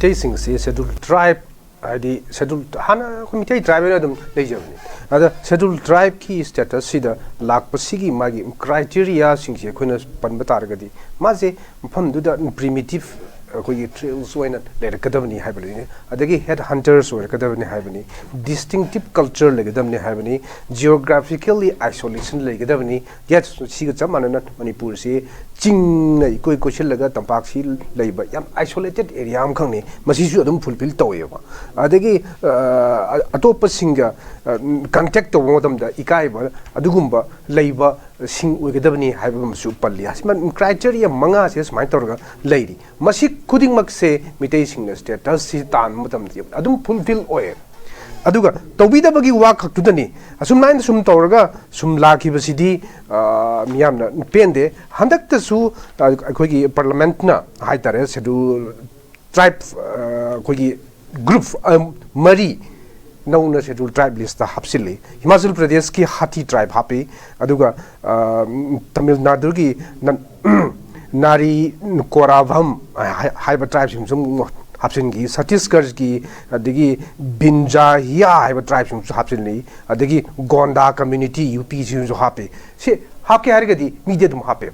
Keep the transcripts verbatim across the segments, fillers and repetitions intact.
ꯃꯩꯇꯩꯁꯤꯡꯁꯤ schedule ꯇ꯭ꯔꯥꯏꯕ, ꯍꯥꯏꯗꯤ schedule, ꯍꯥꯟꯅ ꯑꯩꯈꯣꯏ ꯃꯤꯇꯩ ꯇ꯭ꯔꯥꯏꯕ ꯑꯣꯏꯅ ꯑꯗꯨꯝ ꯂꯩꯖꯕꯅꯤ꯫ ꯑꯗ ꯁꯦꯗꯨꯜ ꯇ꯭ꯔꯥꯏꯕꯀꯤ ꯁ꯭ꯇꯦꯇꯁꯁꯤꯗ ꯂꯥꯛꯄꯁꯤꯒꯤ ꯃꯥꯒꯤ ꯀ꯭ꯔꯥꯏꯇꯦꯔꯤꯌꯥꯁꯤꯡꯁꯦ ꯑꯩꯈꯣꯏꯅ ꯄꯟꯕ ꯇꯥꯔꯒꯗꯤ, ꯃꯥꯁꯦ ꯃꯐꯝꯗꯨꯗ ꯄ꯭ꯔꯤꯃꯤꯇꯤꯞ, ꯑꯩꯈꯣꯏꯒꯤ ꯇ꯭ꯔꯦꯜꯁ ꯑꯣꯏꯅ ꯂꯩꯔꯛꯀꯗꯕꯅꯤ ꯍꯥꯏꯕꯅꯤ, ꯑꯗꯒꯤ ꯍꯦꯗ ꯍꯟꯇꯔꯁ ꯑꯣꯏꯔꯛꯀꯗꯕꯅꯤ ꯍꯥꯏꯕꯅꯤ, ꯗꯤꯁꯇꯤꯡꯇꯤꯞ ꯀꯜꯆꯔ ꯂꯩꯒꯗꯕꯅꯤ ꯍꯥꯏꯕꯅꯤ, ꯖꯤꯑꯣꯒ꯭ꯔꯥꯐꯤꯀꯦꯜꯂꯤ ꯑꯥꯏꯁꯣꯂꯦꯁꯟ ꯂꯩꯒꯗꯕꯅꯤ꯫ ꯌꯦꯁ, ꯁꯤꯒ ꯆꯞ ꯃꯥꯟꯅꯅ ꯃꯅꯤꯄꯨꯔꯁꯤ ꯆꯤꯡꯅ ꯏꯀꯣꯏ ꯀꯣꯏꯁꯤꯜꯂꯒ ꯇꯝꯄꯥꯛꯁꯤ ꯂꯩꯕ ꯌꯥꯝ ꯑꯥꯏꯁꯣꯂꯦꯇꯦꯠ ꯑꯦꯔꯤꯌꯥ ꯑꯃꯈꯛꯅꯤ꯫ ꯃꯁꯤꯁꯨ ꯑꯗꯨꯝ ꯐꯨꯜꯐꯤꯜ ꯇꯧꯋꯦꯕ꯫ ꯑꯗꯒꯤ ꯑ, ꯑꯇꯣꯞꯄꯁꯤꯡꯒ ꯀꯟꯇꯦꯛ ꯇꯧꯕ ꯃꯇꯝꯗ ꯏꯀꯥꯏꯕ ꯑꯗꯨꯒꯨꯝꯕ ꯂꯩꯕꯁꯤꯡ ꯑꯣꯏꯒꯗꯕꯅꯤ ꯍꯥꯏꯕ ꯑꯃꯁꯨ ꯄꯜꯂꯤ꯫ ꯑꯁꯤꯃ ꯀ꯭ꯔꯥꯏꯇꯦꯔꯤꯌꯥ ꯃꯉꯥꯁꯦ ꯁꯨꯃꯥꯏꯅ ꯇꯧꯔꯒ ꯂꯩꯔꯤ꯫ ꯃꯁꯤ ꯈꯨꯗꯤꯡꯃꯛꯁꯦ ꯃꯤꯇꯩꯁꯤꯡꯅ ꯁ꯭ꯇꯦꯇꯁꯁꯤ ꯇꯥꯟꯕ ꯃꯇꯝꯗ ꯑꯗꯨꯝ ꯐꯨꯜꯐꯤꯜ ꯑꯣꯏꯌꯦ꯫ ꯑꯗꯨꯒ ꯇꯧꯕꯤꯗꯕꯒꯤ ꯋꯥ ꯈꯛꯇꯨꯗꯅꯤ꯫ ꯑꯁꯨꯝ ꯂꯥꯏꯅ ꯁꯨꯝ ꯇꯧꯔꯒ ꯁꯨꯝ ꯂꯥꯛꯈꯤꯕꯁꯤꯗꯤ, ꯑ, ꯃꯤꯌꯥꯝꯅ ꯄꯦꯟꯗꯦ꯫ ꯍꯟꯗꯛꯇꯁꯨ, ꯑ, ꯑꯩꯈꯣꯏꯒꯤ ꯄꯥꯔꯂꯃꯦꯟꯠꯅ ꯍꯥꯏꯇꯥꯔꯦ, ꯁꯦꯗꯨꯜ ꯇ꯭ꯔꯥꯏꯕ, ꯑ, ꯑꯩꯈꯣꯏꯒꯤ ꯒ꯭ꯔꯨꯞ, ꯑ, ꯃꯔꯤ ꯅꯧꯅ ꯁꯦꯗꯨꯜ ꯇ꯭ꯔꯥꯏꯕ ꯂꯤꯁꯇ ꯍꯥꯞꯆꯤꯜꯂꯤ꯫ ꯍꯤꯃꯥꯆꯜ ꯄ꯭ꯔꯗꯦꯁꯀꯤ ꯍꯥꯊꯤ ꯇ꯭ꯔꯥꯏꯕ ꯍꯥꯞꯄꯤ, ꯑꯗꯨꯒ, ꯑ, ꯇꯥꯃꯤꯜ ꯅꯥꯗꯨꯒꯤ ꯅ-, ꯅꯥꯔꯤ ꯀꯣꯔꯥꯚꯝ ꯍꯥꯏ-, ꯍꯥꯏꯕ ꯇ꯭ꯔꯥꯏꯕꯁꯤꯡꯁꯨ ꯑꯃꯨꯛ ꯍꯥꯞꯆꯤꯟꯈꯤ, ꯁꯇꯤꯁꯒꯔꯒꯤ, ꯑꯗꯒꯤ ꯕꯤꯟꯖꯥꯍꯤꯌꯥ ꯍꯥꯏꯕ ꯇ꯭ꯔꯥꯏꯕꯁꯤꯡꯁꯨ ꯍꯥꯞꯆꯤꯜꯂꯤ, ꯑꯗꯒꯤ ꯒꯣꯟꯗꯥ ꯀꯝꯃ꯭ꯌꯨꯅꯤꯇꯤ, ꯌꯨ ꯄꯤꯁꯤꯡꯁꯨ ꯍꯥꯞꯄꯤ꯫ ꯁꯤ ꯍꯥꯞꯀꯦ ꯍꯥꯏꯔꯒꯗꯤ ꯃꯤꯗꯤ ꯑꯗꯨꯝ ꯍꯥꯞꯄꯦ꯫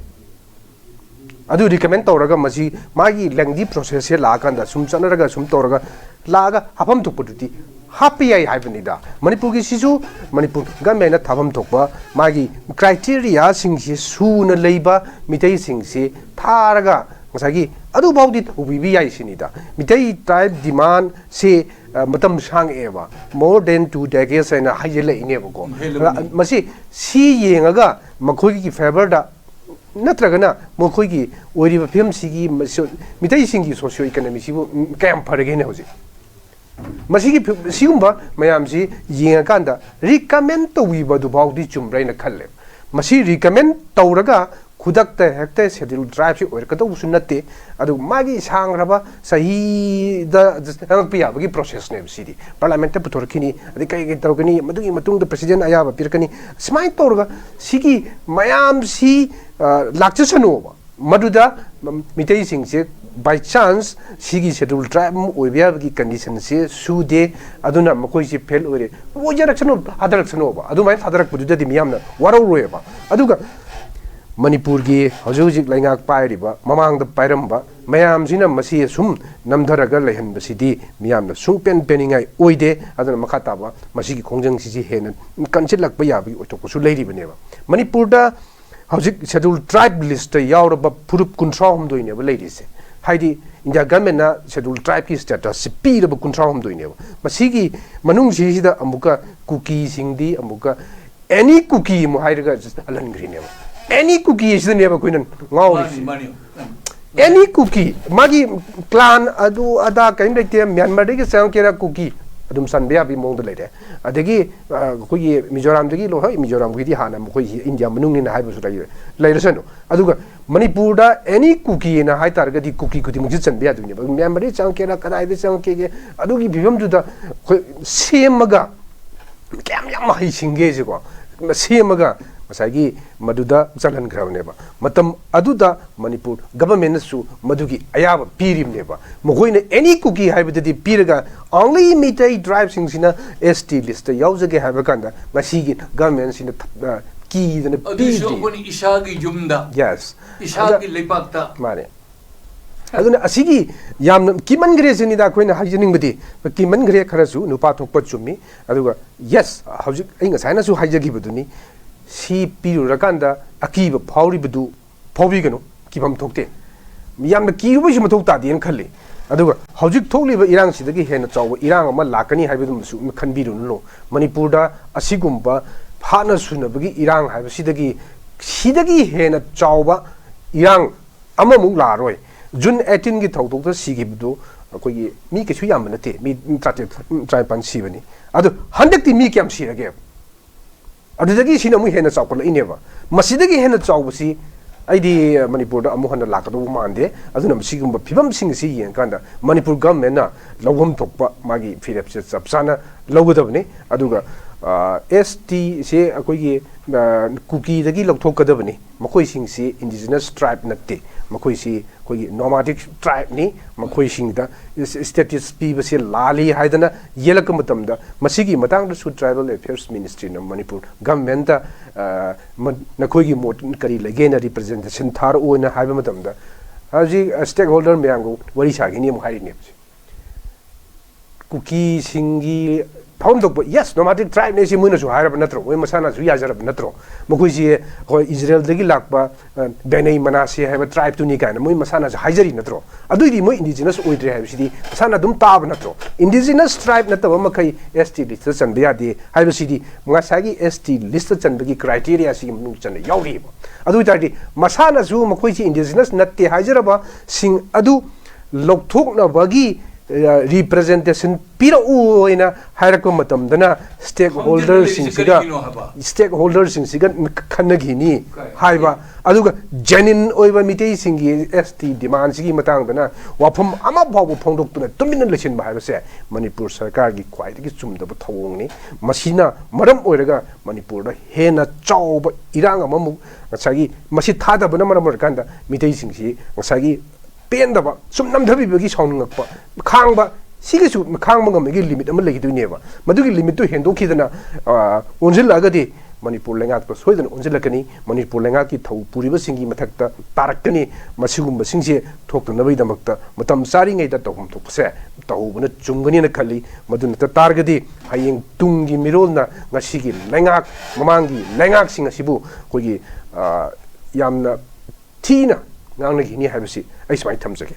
ꯑꯗꯨ ꯔꯤꯀꯃꯦꯟ ꯇꯧꯔꯒ ꯃꯁꯤ ꯃꯥꯒꯤ ꯂꯦꯡꯗꯤ ꯄ꯭ꯔꯣꯁꯦꯁꯁꯦ ꯂꯥꯛꯑꯀꯥꯟꯗ, ꯁꯨꯝ ꯆꯠꯅꯔꯒ ꯁꯨꯝ ꯇꯧꯔꯒ ꯂꯥꯛꯑꯒ ꯍꯥꯞꯐꯝ ꯊꯣꯛꯄꯗꯨꯗꯤ ꯍꯥꯞꯄ ꯌꯥꯏ ꯍꯥꯏꯕꯅꯤꯗ꯫ ꯃꯅꯤꯄꯨꯔꯒꯤ ꯁꯤꯁꯨ ꯃꯅꯤꯄꯨꯔ ꯒꯃꯦꯟꯅ ꯊꯥꯐꯝ ꯊꯣꯛꯄ ꯃꯥꯒꯤ ꯀ꯭ꯔꯥꯏꯇꯦꯔꯤꯌꯥꯁꯤꯡꯁꯤ ꯁꯨꯅ ꯂꯩꯕ ꯃꯤꯇꯩꯁꯤꯡꯁꯤ ꯊꯥꯔꯒ ꯉꯁꯥꯏꯒꯤ ꯑꯗꯨꯐꯥꯎꯗꯤ ꯇꯧꯕꯤꯕ ꯌꯥꯏ ꯁꯤꯅꯤꯗ꯫ ꯃꯤꯇꯩ ꯇ꯭ꯔꯥꯏꯕ ꯗꯤꯃꯥꯟꯁꯤ, ꯑ, ꯃꯇꯝ ꯁꯥꯡꯉꯛꯑꯦꯕ, more than two decades ꯍꯥꯏꯅ ꯍꯥꯏꯖꯤꯜꯂꯛꯏꯅꯦꯕꯀꯣ꯫ ꯍꯦꯜꯂꯕꯅꯤ꯫ ꯃꯁꯤ ꯁꯤ ꯌꯦꯡꯉꯒ ꯃꯈꯣꯏꯒꯤ ꯐꯦꯚꯔꯗ ꯅꯠꯇ꯭ꯔꯒꯅ ꯃꯈꯣꯏꯒꯤ ꯑꯣꯏꯔꯤꯕ ꯐꯤꯕꯝꯁꯤꯒꯤ ꯃꯁꯤ-, ꯃꯤꯇꯩꯁꯤꯡꯒꯤ ꯁꯣꯁꯤꯌꯣ ꯏꯀꯅꯣꯃꯤꯁꯤꯕꯨ ꯀꯌꯥꯝ ꯐꯔꯒꯦꯅꯦ ꯍꯧꯖꯤꯛ? ꯃꯁꯤꯒꯤ ꯐꯤ-, ꯁꯤꯒꯨꯝꯕ ꯃꯌꯥꯝꯁꯤ ꯌꯦꯡꯉꯀꯥꯟꯗ ꯔꯤꯀꯃꯦꯟ ꯇꯧꯕꯤꯕꯗꯨꯐꯥꯎꯗꯤ ꯆꯨꯝꯕ꯭ꯔꯥ ꯍꯥꯏꯅ ꯈꯜꯂꯦ꯫ ꯃꯁꯤ ꯔꯤꯀꯃꯦꯟ ꯇꯧꯔꯒ ꯈꯨꯗꯛꯇ ꯍꯦꯛꯇ ꯁꯦꯗ꯭ꯌꯨꯜ ꯇ꯭ꯔꯥꯏꯕꯁꯤ ꯑꯣꯏꯔꯛꯀꯗꯧꯕꯁꯨ ꯅꯠꯇꯦ꯫ ꯑꯗꯨ ꯃꯥꯒꯤ ꯁꯥꯡꯈ꯭ꯔꯕ ꯆꯍꯤꯗ ꯆꯪꯉꯛꯄ ꯌꯥꯕꯒꯤ ꯄ꯭ꯔꯣꯁꯦꯁꯅꯦꯕ ꯁꯤꯗꯤ꯫ ꯄꯥꯔꯂꯥꯃꯦꯟꯠꯇ ꯄꯨꯊꯣꯔꯛꯈꯤꯅꯤ, ꯑꯗꯩ ꯀꯩ ꯀꯩ ꯇꯧꯔꯛꯀꯅꯤ, ꯃꯗꯨꯒꯤ ꯃꯇꯨꯡꯗ ꯄ꯭ꯔꯁꯤꯗꯦꯟ ꯑꯌꯥꯕ ꯄꯤꯔꯛꯀꯅꯤ꯫ ꯁꯨꯃꯥꯏꯅ ꯇꯧꯔꯒ ꯁꯤꯒꯤ ꯃꯌꯥꯝꯁꯤ, ꯑ, ꯂꯥꯛꯆꯁꯅꯨꯕ꯫ ꯃꯗꯨꯗ ꯃꯤꯇꯩꯁꯤꯡꯁꯦ by chance ꯁꯤꯒꯤ schedule tribe ꯑꯃ ꯑꯣꯏꯕ ꯌꯥꯕꯒꯤ condition ꯁꯦ ꯁꯨꯗꯦ, ꯑꯗꯨꯅ ꯃꯈꯣꯏꯁꯤ fail ꯑꯣꯏꯔꯦ, ꯑꯣꯏꯖꯔꯛꯁꯅꯨ, ꯊꯥꯗꯔꯛꯁꯅꯣꯕ꯫ ꯑꯗꯨꯃꯥꯏꯅ ꯊꯥꯗꯔꯛꯄꯗꯨꯗꯗꯤ ꯃꯤꯌꯥꯝꯅ ꯋꯥꯔꯧꯔꯣꯏꯕ꯫ ꯑꯗꯨꯒ ꯃꯅꯤꯄꯨꯔꯒꯤ ꯍꯧꯖꯤꯛ ꯍꯧꯖꯤꯛ ꯂꯩꯉꯥꯛ ꯄꯥꯏꯔꯤꯕ, ꯃꯃꯥꯡꯗ ꯄꯥꯏꯔꯝꯕ ꯃꯌꯥꯝꯁꯤꯅ ꯃꯁꯤ ꯑꯁꯨꯝ ꯅꯝꯊꯔꯒ ꯂꯩꯍꯟꯕꯁꯤꯗꯤ ꯃꯤꯌꯥꯝꯅ ꯁꯨꯡꯄꯦꯟ ꯄꯦꯟꯅꯤꯡꯉꯥꯏ ꯑꯣꯏꯗꯦ꯫ ꯑꯗꯨꯅ ꯃꯈꯥ ꯇꯥꯕ ꯃꯁꯤꯒꯤ ꯈꯣꯡꯖꯪꯁꯤꯁꯤ ꯍꯦꯟꯅ ꯀꯟꯁꯤꯜꯂꯛꯄ ꯌꯥꯕꯒꯤ ꯑꯣꯏꯊꯣꯛꯄꯁꯨ ꯂꯩꯔꯤꯕꯅꯦꯕ꯫ ꯃꯅꯤꯄꯨꯔꯗ ꯍꯧꯖꯤꯛ schedule tribe list ꯇ ꯌꯥꯎꯔꯕ ꯐꯨꯔꯨꯞ ꯀꯨꯟꯊ꯭ꯔꯥ ꯍꯨꯝꯗꯣꯏꯅꯦꯕ ꯂꯩꯔꯤꯁꯦ꯫ ꯍꯥꯏꯗꯤ, ꯏꯟꯗꯤꯌꯥ government ꯅ schedule tribe ꯀꯤ status ꯁꯤ ꯄꯤꯔꯕ ꯀꯨꯟꯊ꯭ꯔꯥ ꯍꯨꯝꯗꯣꯏꯅꯦꯕ꯫ ꯃꯁꯤꯒꯤ ꯃꯅꯨꯡꯁꯤꯁꯤꯗ ꯑꯃꯨꯛꯀ ꯀꯨꯀꯤꯁꯤꯡꯗꯤ ꯑꯃꯨꯛꯀ any ꯀꯨꯀꯤ ꯑꯃꯨꯛ ꯍꯥꯏꯔꯒ just ꯍꯜꯍꯟꯈ꯭ꯔꯤꯅꯦꯕ꯫ Any ꯀꯨꯀꯤ ꯑꯁꯤꯗꯅꯦꯕ ꯑꯩꯈꯣꯏꯅ ꯉꯥꯎꯔꯤꯁꯦ꯫ ꯃꯥꯅꯤ, ꯃꯥꯅꯤ꯫ Any ꯀꯨꯀꯤ, ꯃꯥꯒꯤ clan ꯑꯗꯨ ꯑꯗꯥ ꯀꯔꯤꯝ ꯂꯩꯇꯦ, ꯃ꯭ꯌꯥꯟꯃꯥꯔꯗꯒꯤ ꯆꯪꯉꯛꯀꯦꯔꯥ ꯀꯨꯀꯤ ꯑꯗꯨꯝ ꯆꯟꯕ ꯌꯥꯕꯒꯤ ꯃꯑꯣꯡꯗ ꯂꯩꯔꯦ꯫ ꯑꯗꯒꯤ ꯑ, ꯑꯩꯈꯣꯏꯒꯤ ꯃꯤꯖꯣꯔꯥꯝꯗꯒꯤ ꯂꯣ-, ꯍꯣꯏ, ꯃꯤꯖꯣꯔꯥꯝꯒꯤꯗꯤ ꯍꯥꯟꯅ ꯃꯈꯣꯏꯁꯤ ꯏꯟꯗꯤꯌꯥ ꯃꯅꯨꯡꯅꯤꯅ ꯍꯥꯏꯕꯁꯨ ꯂꯩꯔꯦ, ꯂꯩꯔꯁꯅꯨ꯫ ꯑꯗꯨꯒ ꯃꯅꯤꯄꯨꯔꯗ any ꯀꯨꯀꯤꯅ ꯍꯥꯏꯇꯥꯔꯒꯗꯤ ꯀꯨꯀꯤ ꯈꯨꯗꯤꯡꯃꯛꯁꯤ ꯆꯟꯕ ꯌꯥꯗꯣꯏꯅꯦꯕ꯫ ꯃ꯭ꯌꯥꯟꯃꯥꯔꯗꯒꯤ ꯆꯪꯉꯛꯀꯦꯔꯥ, ꯀꯗꯥꯏꯗ ꯆꯪꯉꯛꯀꯦꯒꯦ, ꯑꯗꯨꯒꯤ ꯐꯤꯕꯝꯗꯨꯗ ꯑꯩꯈꯣꯏ ꯁꯦꯝꯃꯒ, ꯀꯌꯥꯝ ꯌꯥꯝ ꯍꯩꯁꯤꯡꯒꯦꯁꯦꯀꯣ, ꯁꯦꯝꯃꯒ ꯉꯁꯥꯏꯒꯤ ꯃꯗꯨꯗ ꯆꯜꯍꯟꯈ꯭ꯔꯕꯅꯦꯕ꯫ ꯃꯇꯝ ꯑꯗꯨꯗ ꯃꯅꯤꯄꯨꯔ government ꯅꯁꯨ ꯃꯗꯨꯒꯤ ꯑꯌꯥꯕ ꯄꯤꯔꯤꯕꯅꯦꯕ꯫ ꯃꯈꯣꯏꯅ any ꯀꯨꯀꯤ ꯍꯥꯏꯕꯗꯗꯤ ꯄꯤꯔꯒ only Meitei tribe ꯁꯤꯡꯁꯤꯅ S T list ꯇ ꯌꯥꯎꯖꯒꯦ ꯍꯥꯏꯕ ꯀꯥꯟꯗ ꯉꯁꯤꯒꯤ government ꯁꯤꯅ ꯊ-, ꯑ, ꯀꯤꯗꯅ ꯑꯗꯨꯁꯨ ꯄꯤꯗ꯭ꯔꯤ꯫ ꯑꯩꯈꯣꯏꯅ ꯏꯁꯥꯒꯤ ꯌꯨꯝꯗ, Yes. ꯏꯁꯥꯒꯤ ꯂꯩꯕꯥꯛꯇ꯫ ꯃꯥꯅꯦ꯫ ꯑꯗꯨꯅ ꯑꯁꯤꯒꯤ ꯌꯥꯝꯅ ꯀꯤꯃꯟꯈ꯭ꯔꯦ ꯁꯤꯅꯤꯗ ꯑꯩꯈꯣꯏꯅ ꯍꯥꯏꯖꯅꯤꯡꯕꯗꯤ꯫ ꯀꯤꯃꯟꯈ꯭ꯔꯦ ꯈꯔꯁꯨ, ꯅꯨꯄꯥ ꯊꯣꯛꯄ ꯆꯨꯝꯃꯤ꯫ ꯑꯗꯨꯒ yes, ꯍꯧꯖꯤꯛ ꯑꯩ ꯉꯁꯥꯏꯅꯁꯨ ꯍꯥꯏꯖꯈꯤꯕꯗꯨꯅꯤ, ꯁꯤ ꯄꯤꯔꯨꯔꯀꯥꯟꯗ ꯑꯀꯤꯕ ꯐꯥꯎꯔꯤꯕꯗꯨ ꯐꯥꯎꯕꯤꯒꯅꯨ, ꯀꯤꯐꯝ ꯊꯣꯛꯇꯦ꯫ ꯌꯥꯝꯅ ꯀꯤꯔꯨꯕꯩꯁꯨ ꯃꯊꯧ ꯇꯥꯗꯦꯅ ꯈꯜꯂꯤ꯫ ꯑꯗꯨꯒ ꯍꯧꯖꯤꯛ ꯊꯣꯛꯂꯤꯕ ꯏꯔꯥꯡꯁꯤꯗꯒꯤ ꯍꯦꯟꯅ ꯆꯥꯎꯕ ꯏꯔꯥꯡ ꯑꯃ ꯂꯥꯛꯀꯅꯤ ꯍꯥꯏꯕꯗꯨꯃꯁꯨ ꯈꯟꯕꯤꯔꯨꯅꯨ꯫ ꯃꯅꯤꯄꯨꯔꯗ ꯑꯁꯤꯒꯨꯝꯕ ꯍꯥꯠꯅ ꯁꯨꯅꯕꯒꯤ ꯏꯔꯥꯡ ꯍꯥꯏꯕꯁꯤꯗꯒꯤ, ꯁꯤꯗꯒꯤ ꯍꯦꯟꯅ ꯆꯥꯎꯕ ꯏꯔꯥꯡ ꯑꯃꯃꯨꯛ ꯂꯥꯛꯑꯔꯣꯏ꯫ June eighteen ꯒꯤ ꯊꯧꯗꯣꯛꯇ ꯁꯤꯈꯤꯕꯗꯨ ꯑꯩꯈꯣꯏꯒꯤ ꯃꯤ ꯀꯩꯁꯨ ꯌꯥꯝꯕ ꯅꯠꯇꯦ, ꯃꯤ ꯇꯔꯥꯇꯔꯦꯠ, ꯇꯔꯥꯅꯤꯄꯥꯟ ꯁꯤꯕꯅꯤ꯫ ꯑꯗꯨ ꯍꯟꯗꯛꯇꯤ ꯃꯤ ꯀꯌꯥꯝ ꯁꯤꯔꯒꯦ? ꯑꯗꯨꯗꯒꯤ ꯁꯤꯅ ꯑꯃꯨꯛ ꯍꯦꯟꯅ ꯆꯥꯎꯈꯠꯂꯛꯏꯅꯦꯕ꯫ ꯃꯁꯤꯗꯒꯤ ꯍꯦꯟꯅ ꯆꯥꯎꯕꯁꯤ ꯑꯩꯗꯤ ꯃꯅꯤꯄꯨꯔꯗ ꯑꯃꯨꯛ ꯍꯟꯅ ꯂꯥꯛꯀꯗꯧꯕ ꯃꯥꯟꯗꯦ꯫ ꯑꯗꯨꯅ ꯃꯁꯤꯒꯨꯝꯕ ꯐꯤꯕꯝꯁꯤꯡ ꯑꯁꯤ ꯌꯦꯡꯉꯀꯥꯟꯗ ꯃꯅꯤꯄꯨꯔ government ꯅ ꯂꯧꯐꯝ ꯊꯣꯛꯄ ꯃꯥꯒꯤ ꯐꯤꯔꯦꯞꯁꯦ ꯆꯞ ꯆꯥꯅ ꯂꯧꯒꯗꯕꯅꯤ꯫ ꯑꯗꯨꯒ, ꯑ, S T ꯁꯦ ꯑꯩꯈꯣꯏꯒꯤ, ꯑ, ꯀꯨꯀꯤꯗꯒꯤ ꯂꯧꯊꯣꯛꯀꯗꯕꯅꯤ꯫ ꯃꯈꯣꯏꯁꯤꯡꯁꯤ indigenous tribe ꯅꯠꯇꯦ, ꯃꯈꯣꯏꯁꯤ ꯑꯩꯈꯣꯏꯒꯤ nomadic tribeꯅꯤ, ꯃꯈꯣꯏꯁꯤꯡꯗ status ꯄꯤꯕꯁꯦ ꯂꯥꯜꯂꯤ ꯍꯥꯏꯗꯅ ꯌꯦꯜꯂꯛꯄ ꯃꯇꯝꯗ, ꯃꯁꯤꯒꯤ ꯃꯇꯥꯡꯗꯁꯨ Tribal Affairs Ministryꯅ ꯃꯅꯤꯄꯨꯔ governmentꯇ, ꯑ, ꯃ-, ꯅꯈꯣꯏꯒꯤ ꯃꯣꯠ ꯀꯔꯤ ꯂꯩꯒꯦꯅ representation ꯊꯥꯔꯛꯑꯣꯅ ꯍꯥꯏꯕ ꯃꯇꯝꯗ, ꯍꯧꯖꯤꯛ, ꯑ, stakeholder ꯃꯌꯥꯝꯒ ꯋꯥꯔꯤ ꯁꯥꯈꯤꯅꯤ ꯑꯃꯨꯛ ꯍꯥꯏꯔꯤꯅꯦꯕ꯫ ꯀꯨꯀꯤꯁꯤꯡꯒꯤ ꯊꯧꯔꯝ ꯊꯣꯛꯄ, yes, nomadic tribeꯅꯦ ꯁꯤ ꯃꯣꯏꯅꯁꯨ ꯍꯥꯏꯔꯕ ꯅꯠꯇ꯭ꯔꯣ? ꯃꯣꯏ ꯃꯁꯥꯅꯁꯨ ꯌꯥꯖꯔꯕ ꯅꯠꯇ꯭ꯔꯣ? ꯃꯈꯣꯏꯁꯦ, ꯍꯣꯏ, ꯏꯖꯔꯦꯜꯗꯒꯤ ꯂꯥꯛꯄ, ꯑ, ꯕꯦꯅꯩ ꯃꯅꯥꯁꯦ ꯍꯥꯏꯕ tribeꯇꯨꯅꯤ ꯀꯥꯏꯅ ꯃꯣꯏ ꯃꯁꯥꯅꯁꯨ ꯍꯥꯏꯖꯔꯤ ꯅꯠꯇ꯭ꯔꯣ? ꯑꯗꯨꯏꯗꯤ ꯃꯣꯏ indigenous ꯑꯣꯏꯗ꯭ꯔꯦ ꯍꯥꯏꯕꯁꯤꯗꯤ ꯃꯁꯥꯅ ꯑꯗꯨꯝ ꯇꯥꯕ ꯅꯠꯇ꯭ꯔꯣ? Indigenous tribe ꯅꯠꯇꯕ ꯃꯈꯩ S T listꯇ ꯆꯟꯕ ꯌꯥꯗꯦ ꯍꯥꯏꯕꯁꯤꯗꯤ ꯉꯁꯥꯏꯒꯤ S T listꯇ ꯆꯟꯕꯒꯤ criteriaꯁꯤꯒꯤ ꯃꯅꯨꯡ ꯆꯟꯅ ꯌꯥꯎꯔꯤꯑꯕ꯫ ꯑꯗꯨ ꯑꯣꯏ ꯇꯥꯔꯗꯤ ꯃꯁꯥꯅꯁꯨ ꯃꯈꯣꯏꯁꯤ indigenous ꯅꯠꯇꯦ ꯍꯥꯏꯖꯔꯕꯁꯤꯡ ꯑꯗꯨ ꯂꯧꯊꯣꯛꯅꯕꯒꯤ, ꯑ, representation ꯄꯤꯔꯛꯎ ꯍꯥꯏꯅ ꯍꯥꯏꯔꯛꯄ ꯃꯇꯝꯗꯅ stakeholderꯁꯤꯡꯁꯤꯒ, ꯀꯔꯤꯒꯤꯅꯣ ꯍꯥꯏꯕ? Stakeholderꯁꯤꯡꯁꯤꯒ ꯈꯟꯅꯈꯤꯅꯤ ꯀꯥꯏ? ꯍꯥꯏꯕ, ꯑꯗꯨꯒ genuine ꯑꯣꯏꯕ ꯃꯤꯇꯩꯁꯤꯡꯒꯤ S T demandꯁꯤꯒꯤ ꯃꯇꯥꯡꯗꯅ ꯋꯥꯐꯝ ꯑꯃ ꯐꯥꯎꯕ ꯐꯣꯡꯗꯣꯛꯇꯨꯅ ꯇꯨꯃꯤꯟꯅ ꯂꯩꯁꯤꯟꯕ ꯍꯥꯏꯕꯁꯦ ꯃꯅꯤꯄꯨꯔ ꯁꯔꯀꯥꯔꯒꯤ ꯈ꯭ꯋꯥꯏꯗꯒꯤ ꯆꯨꯝꯗꯕ ꯊꯧꯑꯣꯡꯅꯤ꯫ ꯃꯁꯤꯅ ꯃꯔꯝ ꯑꯣꯏꯔꯒ ꯃꯅꯤꯄꯨꯔꯗ ꯍꯦꯟꯅ ꯆꯥꯎꯕ ꯏꯔꯥꯡ ꯑꯃꯃꯨꯛ, ꯉꯁꯥꯏꯒꯤ ꯃꯁꯤ ꯊꯥꯗꯕꯅ ꯃꯔꯝ ꯑꯣꯏꯔꯀꯥꯟꯗ ꯃꯤꯇꯩꯁꯤꯡꯁꯤ ꯉꯁꯥꯏꯒꯤ ꯄꯦꯟꯗꯕ, ꯁꯨꯝ ꯅꯝꯊꯕꯤꯕꯒꯤ ꯁꯥꯎꯅꯤꯡꯉꯛꯄ, ꯈꯥꯡꯕ, ꯁꯤꯒꯤꯁꯨ ꯈꯥꯡꯕ ꯉꯝꯕꯒꯤ limit ꯑꯃ ꯂꯩꯈꯤꯗꯣꯏꯅꯦꯕ꯫ ꯃꯗꯨꯒꯤ limitꯇꯨ ꯍꯦꯟꯗꯣꯛꯈꯤꯗꯅ, ꯑ, ꯑꯣꯟꯁꯤꯜꯂꯛꯑꯒꯗꯤ ꯃꯅꯤꯄꯨꯔ ꯂꯩꯉꯥꯛꯇ ꯁꯣꯏꯗꯅ ꯑꯣꯟꯁꯤꯜꯂꯛꯀꯅꯤ, ꯃꯅꯤꯄꯨꯔ ꯂꯩꯉꯥꯛꯀꯤ ꯊꯧ ꯄꯨꯔꯤꯕꯁꯤꯡꯒꯤ ꯃꯊꯛꯇ ꯇꯥꯔꯛꯀꯅꯤ꯫ ꯃꯁꯤꯒꯨꯝꯕꯁꯤꯡꯁꯦ ꯊꯣꯛꯇꯅꯕꯒꯤꯗꯃꯛꯇ ꯃꯇꯝ ꯆꯥꯔꯤꯉꯩꯗ ꯇꯧꯐꯝ ꯊꯣꯛꯄꯁꯦ ꯇꯧꯍꯧꯕꯅ ꯆꯨꯝꯒꯅꯤꯅ ꯈꯜꯂꯤ꯫ ꯃꯗꯨ ꯅꯠꯇ ꯇꯥꯔꯒꯗꯤ ꯍꯌꯦꯡ ꯇꯨꯡꯒꯤ ꯃꯤꯔꯣꯜꯅ ꯉꯁꯤꯒꯤ ꯂꯩꯉꯥꯛ, ꯃꯃꯥꯡꯒꯤ ꯂꯩꯉꯥꯛꯁꯤꯡ ꯑꯁꯤꯕꯨ ꯑꯩꯈꯣꯏꯒꯤ, ꯑ, ꯌꯥꯝꯅ ꯊꯤꯅ ꯉꯥꯡꯅꯈꯤꯅꯤ ꯍꯥꯏꯕꯁꯤ ꯑꯩ ꯁꯨꯃꯥꯏꯅ ꯊꯝꯖꯒꯦ꯫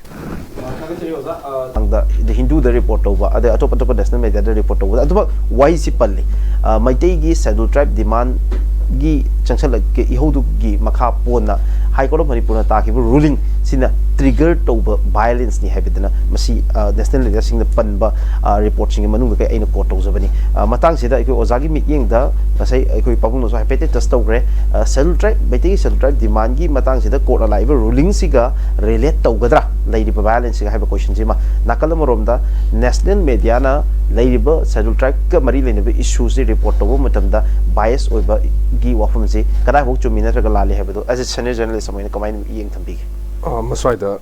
ꯊꯥꯒꯠꯆꯔꯤ ꯑꯣꯖꯥ꯫ ꯑ, ꯃꯇꯥꯡꯗ The Hinduꯗ report ꯇꯧꯕ, ꯑꯗꯩ ꯑꯇꯣꯞ ꯑꯇꯣꯞꯄ national mediaꯗ report ꯇꯧꯕꯗ ꯑꯗꯨꯃꯛ ꯋꯥꯍꯩꯁꯤ ꯄꯜꯂꯤ꯫ ꯑ, ꯃꯩꯇꯩꯒꯤ Scheduled Tribe demandꯒꯤ ꯆꯪꯁꯜꯂꯛꯀꯦ ꯏꯍꯧꯗꯨꯒꯤ ꯃꯈꯥ ꯄꯣꯟꯅ High Court of ꯃꯅꯤꯄꯨꯔꯅ ꯇꯥꯈꯤꯕ ruling ꯁꯤꯅ trigger ꯇꯧꯕ violenceꯅꯤ ꯍꯥꯏꯕꯗꯨꯅ ꯃꯁꯤ, ꯑ, national mediaꯁꯤꯡꯅ ꯄꯟꯕ, ꯑ, reportꯁꯤꯡꯒꯤ ꯃꯅꯨꯡꯗ ꯑꯩꯅ quote ꯇꯧꯖꯕꯅꯤ꯫ ꯑ, ꯃꯇꯥꯡꯁꯤꯗ ꯑꯩꯈꯣꯏ ꯑꯣꯖꯥꯒꯤ ꯃꯤꯠꯌꯦꯡꯗ ꯉꯁꯥꯏ ꯑꯩꯈꯣꯏ ꯄꯥꯕꯨꯡꯅꯁꯨ ꯍꯥꯏꯐꯦꯠꯇꯤ touch ꯇꯧꯈ꯭ꯔꯦ꯫ ꯑ, Scheduled Tribe, ꯃꯩꯇꯩꯒꯤ Scheduled Tribe demandꯒꯤ ꯃꯇꯥꯡꯁꯤꯗ courtꯅ ꯂꯥꯛꯏꯕ rulingꯁꯤꯒ relate ꯇꯧꯒꯗ꯭ꯔꯥ ꯂꯩꯔꯤꯕ violenceꯁꯤꯒ ꯍꯥꯏꯕ questionꯁꯤꯃ? ꯅꯥꯀꯜ ꯑꯃꯔꯣꯝꯗ national mediaꯅ ꯂꯩꯔꯤꯕ Scheduled Tribeꯀ ꯃꯔꯤ ꯂꯩꯅꯕ issueꯁꯤ report ꯇꯧꯕ ꯃꯇꯝꯗ bias ꯑꯣꯏꯕꯒꯤ ꯋꯥꯐꯝꯁꯤ ꯀꯗꯥꯏꯐꯥꯎ ꯆꯨꯝꯃꯤ ꯅꯠꯇ꯭ꯔꯒ ꯂꯥꯜꯂꯤ ꯍꯥꯏꯕꯗꯨ as a senior journalist ꯑꯃ ꯑꯣꯏꯅ ꯀꯃꯥꯏꯅ ꯃꯤꯠꯌꯦꯡ ꯊꯝꯕꯤꯒꯦ? ꯑ, ꯃꯁ꯭ꯋꯥꯏꯗ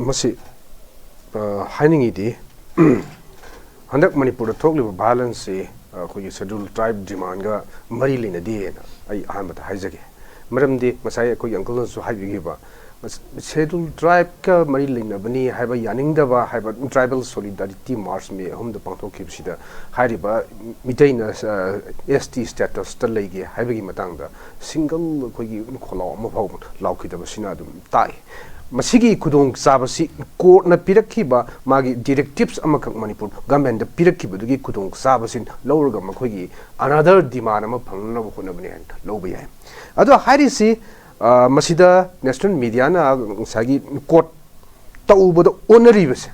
ꯃꯁꯤ, ꯑ, ꯍꯥꯏꯅꯤꯡꯉꯤꯗꯤ, ꯍꯟꯗꯛ ꯃꯅꯤꯄꯨꯔꯗ ꯊꯣꯛꯂꯤꯕ violence ꯁꯤ, ꯑ, ꯑꯩꯈꯣꯏꯒꯤ Scheduled Tribe demand ꯒ ꯃꯔꯤ ꯂꯩꯅꯗꯦꯅ ꯑꯩ ꯑꯍꯥꯟꯕꯗ ꯍꯥꯏꯖꯒꯦ꯫ ꯃꯔꯝꯗꯤ ꯉꯁꯥꯏ ꯑꯩꯈꯣꯏꯒꯤ uncle ꯅꯁꯨ ꯍꯥꯏꯕꯤꯈꯤꯕ, ꯃꯁ-, Scheduled Tribe ꯀ ꯃꯔꯤ ꯂꯩꯅꯕꯅꯤ ꯍꯥꯏꯕ ꯌꯥꯅꯤꯡꯗꯕ ꯍꯥꯏꯕ Tribal Solidarity March ꯃꯦ ꯑꯍꯨꯝꯗ ꯄꯥꯡꯊꯣꯛꯈꯤꯕꯁꯤꯗ ꯍꯥꯏꯔꯤꯕ ꯃꯤꯇꯩꯅ, ꯑ, S T status ꯇ ꯂꯩꯒꯦ ꯍꯥꯏꯕꯒꯤ ꯃꯇꯥꯡꯗ single ꯑꯩꯈꯣꯏꯒꯤ ꯈꯣꯜꯂꯥꯎ ꯑꯃ ꯐꯥꯎꯕ ꯂꯥꯎꯈꯤꯗꯕꯁꯤꯅ ꯑꯗꯨꯝ ꯇꯥꯛꯏ꯫ ꯃꯁꯤꯒꯤ ꯈꯨꯗꯣꯡꯆꯥꯕꯁꯤ court ꯅ ꯄꯤꯔꯛꯈꯤꯕ ꯃꯥꯒꯤ directives ꯑꯃꯈꯛ ꯃꯅꯤꯄꯨꯔ government ꯇ ꯄꯤꯔꯛꯈꯤꯕꯗꯨꯒꯤ ꯈꯨꯗꯣꯡꯆꯥꯕꯁꯤ ꯂꯧꯔꯒ ꯃꯈꯣꯏꯒꯤ another demand ꯑꯃ ꯐꯪꯅꯅꯕ ꯍꯣꯠꯅꯕꯅꯤ ꯍꯥꯏꯅ ꯂꯧꯕ ꯌꯥꯏ꯫ ꯑꯗꯣ ꯍꯥꯏꯔꯤꯁꯤ, ꯑ, ꯃꯁꯤꯗ national media ꯅ ꯉꯁꯥꯏꯒꯤ court ꯇꯧꯕꯗ ꯑꯣꯟꯅꯔꯤꯕꯁꯦ,